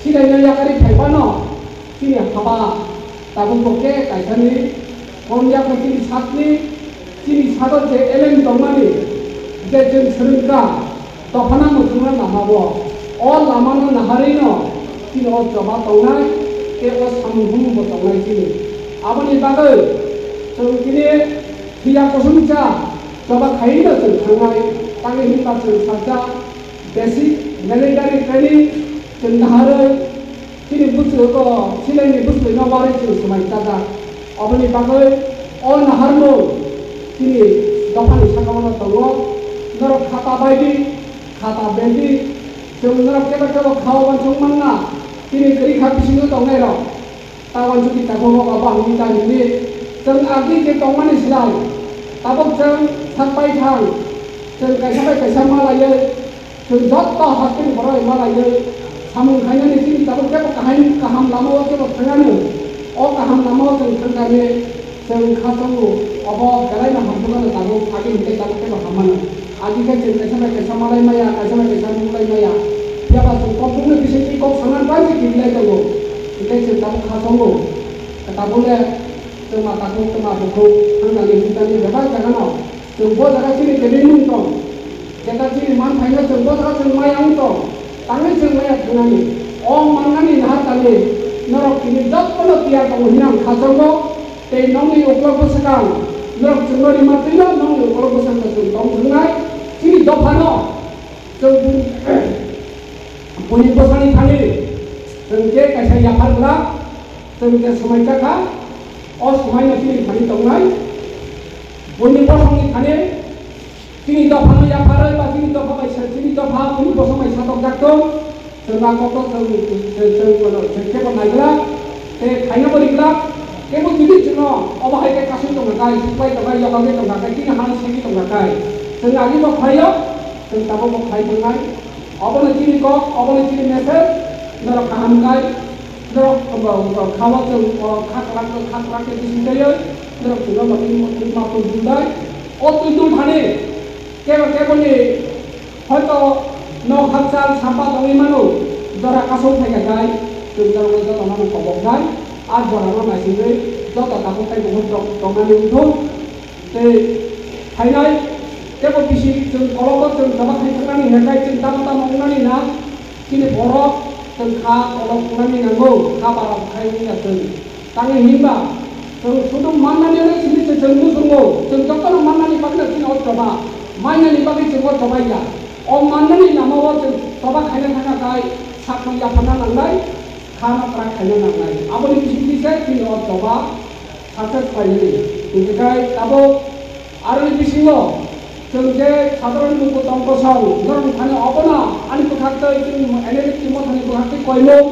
Silaino yakarwi phaiphano chini haba tabuk bo khe kaisani phone yakno chini sakni, chini sago je elem tongmani je chwng swrwngkha dophano muchungna lamao, o lamano naharwino chini o choba tongnai tei o samung humung bo tongnai chini. Aboni bagwi chwng tini phiya kusungcha choba khaino chwng thangnai, tamni hinba chwng sakjak basic military training chwng naharwi chini bwswk o silaini bwswk no warwi chwng swmai chajak. Oboni bagwi o naharmung chini dophani sakao tongo. Norok khata baidi, khata bendi, chwng norok kebo kebo khao uansuk manna chini kwrwi kha bisingo tongnairok. Tabok jodi tabuk rok abo ang ta hini chwng agi je tongmani slai tabok chwng sak pai thang chwng kaisa bai kaisa malaiwi chwng jotto hasteni borok malaiwi samung khainani chini tabok tebo kaham kaham lama o tebo thangano o kaham lama o chwng thangkani chwng kha tongo obo belai no hamjakmano tabok agi hinkhe tabok tebo hammano. Agi khe chwng kaisa bai kaisa malai maya, kaisa bai kaisa nuklai maya. Phiya ba chwng kokbukni bisingtwi kok sana bai se kibilai tongo. Hinkhe chwng tabuk kha tongo. Tabuk le twma takhuk, twma bukhuk, thangnaini hwnjani bebak jagano. Chwng bo jaga chini kebilmung tong. Jeta chini man phaino chwng bo jaga chwng maya wng tong. Tangwi chwng maya thangnani. O mannani nahar tangwi norok tini jottono tiyar tongo hwnwi ang kha tongo. Tei nongni uklok bwswkang norok chwngno rima twino nongni uklok bwswkang chwng tong thwngnai chini dophano chwng bun-, buini bwsani thani chwng je kaisa yaphar glak chwng je swmai chakha o swmaino chini thani tongnai buini bosongni thani. Chini dophano yapharwi ba chini dopha bai sa, chini dopha buini bosong bai satokjak tong. Chwng a kokno chwng, chwng, chwng, chwng, chwng kebo naiglak, tei khaina bo riglak, kebo jodi chwngno obo hai khe kasui tongkha kai, suklai tongkha, yokagwi tongkha kai, chini hani segwi tongkha kai, chwng agi bo khlaio, chwng tabuk bo khlai tongnai. Obono chini kok, obono chini message, norok kaham kai. Norok, o, o, kha o chwng, o, kha kwrak, kha kwrak khe bising twiwi, norok chwngno bo twi, twi ma twi dul dai. O twi dul thani, kebo, keboni, hoito, nok hakchal sapa tongwi mano, jora kasong phai kha khai, chwng norokno jotono no kobok nai, a jorano naisingwi, joto tabuk tei bukhuk tong, tongnani wngthok. Tei phainai teibo bisi chwng kologo chwng choba khai thangmani hwnkhai chwng tamo tamo wngnani na chini borok chwng kha kolok wngnani nango, kha bara khai wngya chwng. Tangwi hinba chwng sudum mannani wnwi simi se chwng muchungo, chwng jotono mannani bagwino chini o choba, mainani bagwi chwng o choba ya. O mannani lama o chwng choba khaina thangkha khai sakno yapharna nangnai, khano kwrak khaina nangnai. Aboni bisingtwi se chini o choba success khlainani. Hinkhe tabuk aroni bisingo Chwng je sadharon luku tong kosong, norok thani obono ani bwkhak twi chwng N L F T mothani bwkhak twi koimung.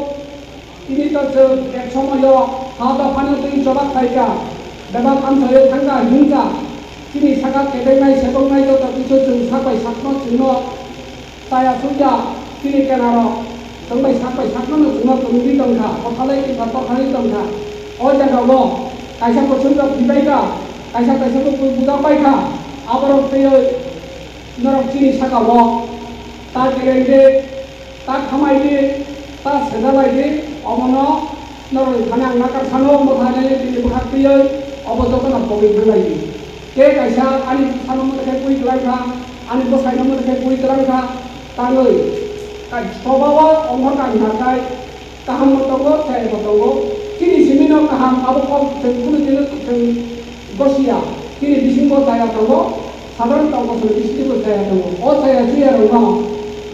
Tini to chwng ek somoyo ha dophano twi chobak khaika, bebak amchaio thangka himka. Chini saka kebengnai sebongnai joto kisu chwng sak bai sakno chwngno chaya sukya, chini kenarok chwng bai sak bai sakno chwngno kwrwngwi tongkha, kothalai tongkha, tokhalai tongkha. O jagao kaisa kwchwngrok phibaikha, kaisa kaisa bwkwi bujak baikha, aborok twiwi norok chini sakao ta kelengdi, ta khamaidi, ta sejalai di, omono norok thani ang nakar sano, mwthani tini bwkhak twiwi obo jotono pogwi rwlaidi. Tei kaisa ani bwsano mwthai pui kwlangkha, ani bwsaino mwthai pui kwlangkha, tangwi kai swbao ongkha kai nakai, kaham bo tongo, chaya bo tongo. Chini simi no kaham abo kok chwng kunu dino chwng gosia. Chini bisingo chaya tongo, sadharon tong kosong bisingo chaya tongo. O chaya chuya rokno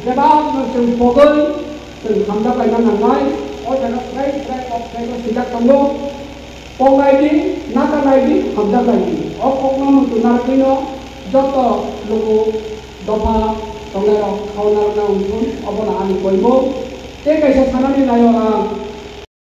bebak no chwng pogwi chwng hamjak laina nangnai. O jaga srai srai kok srai no swijak tongo. Pok lai di, naka lai di, hamjak lai di. O kokno muchung narwgwino joto luku dopha tongnairok khao narwkna wngthun, obono ani koimung. Tei kaisa sanani naio ang,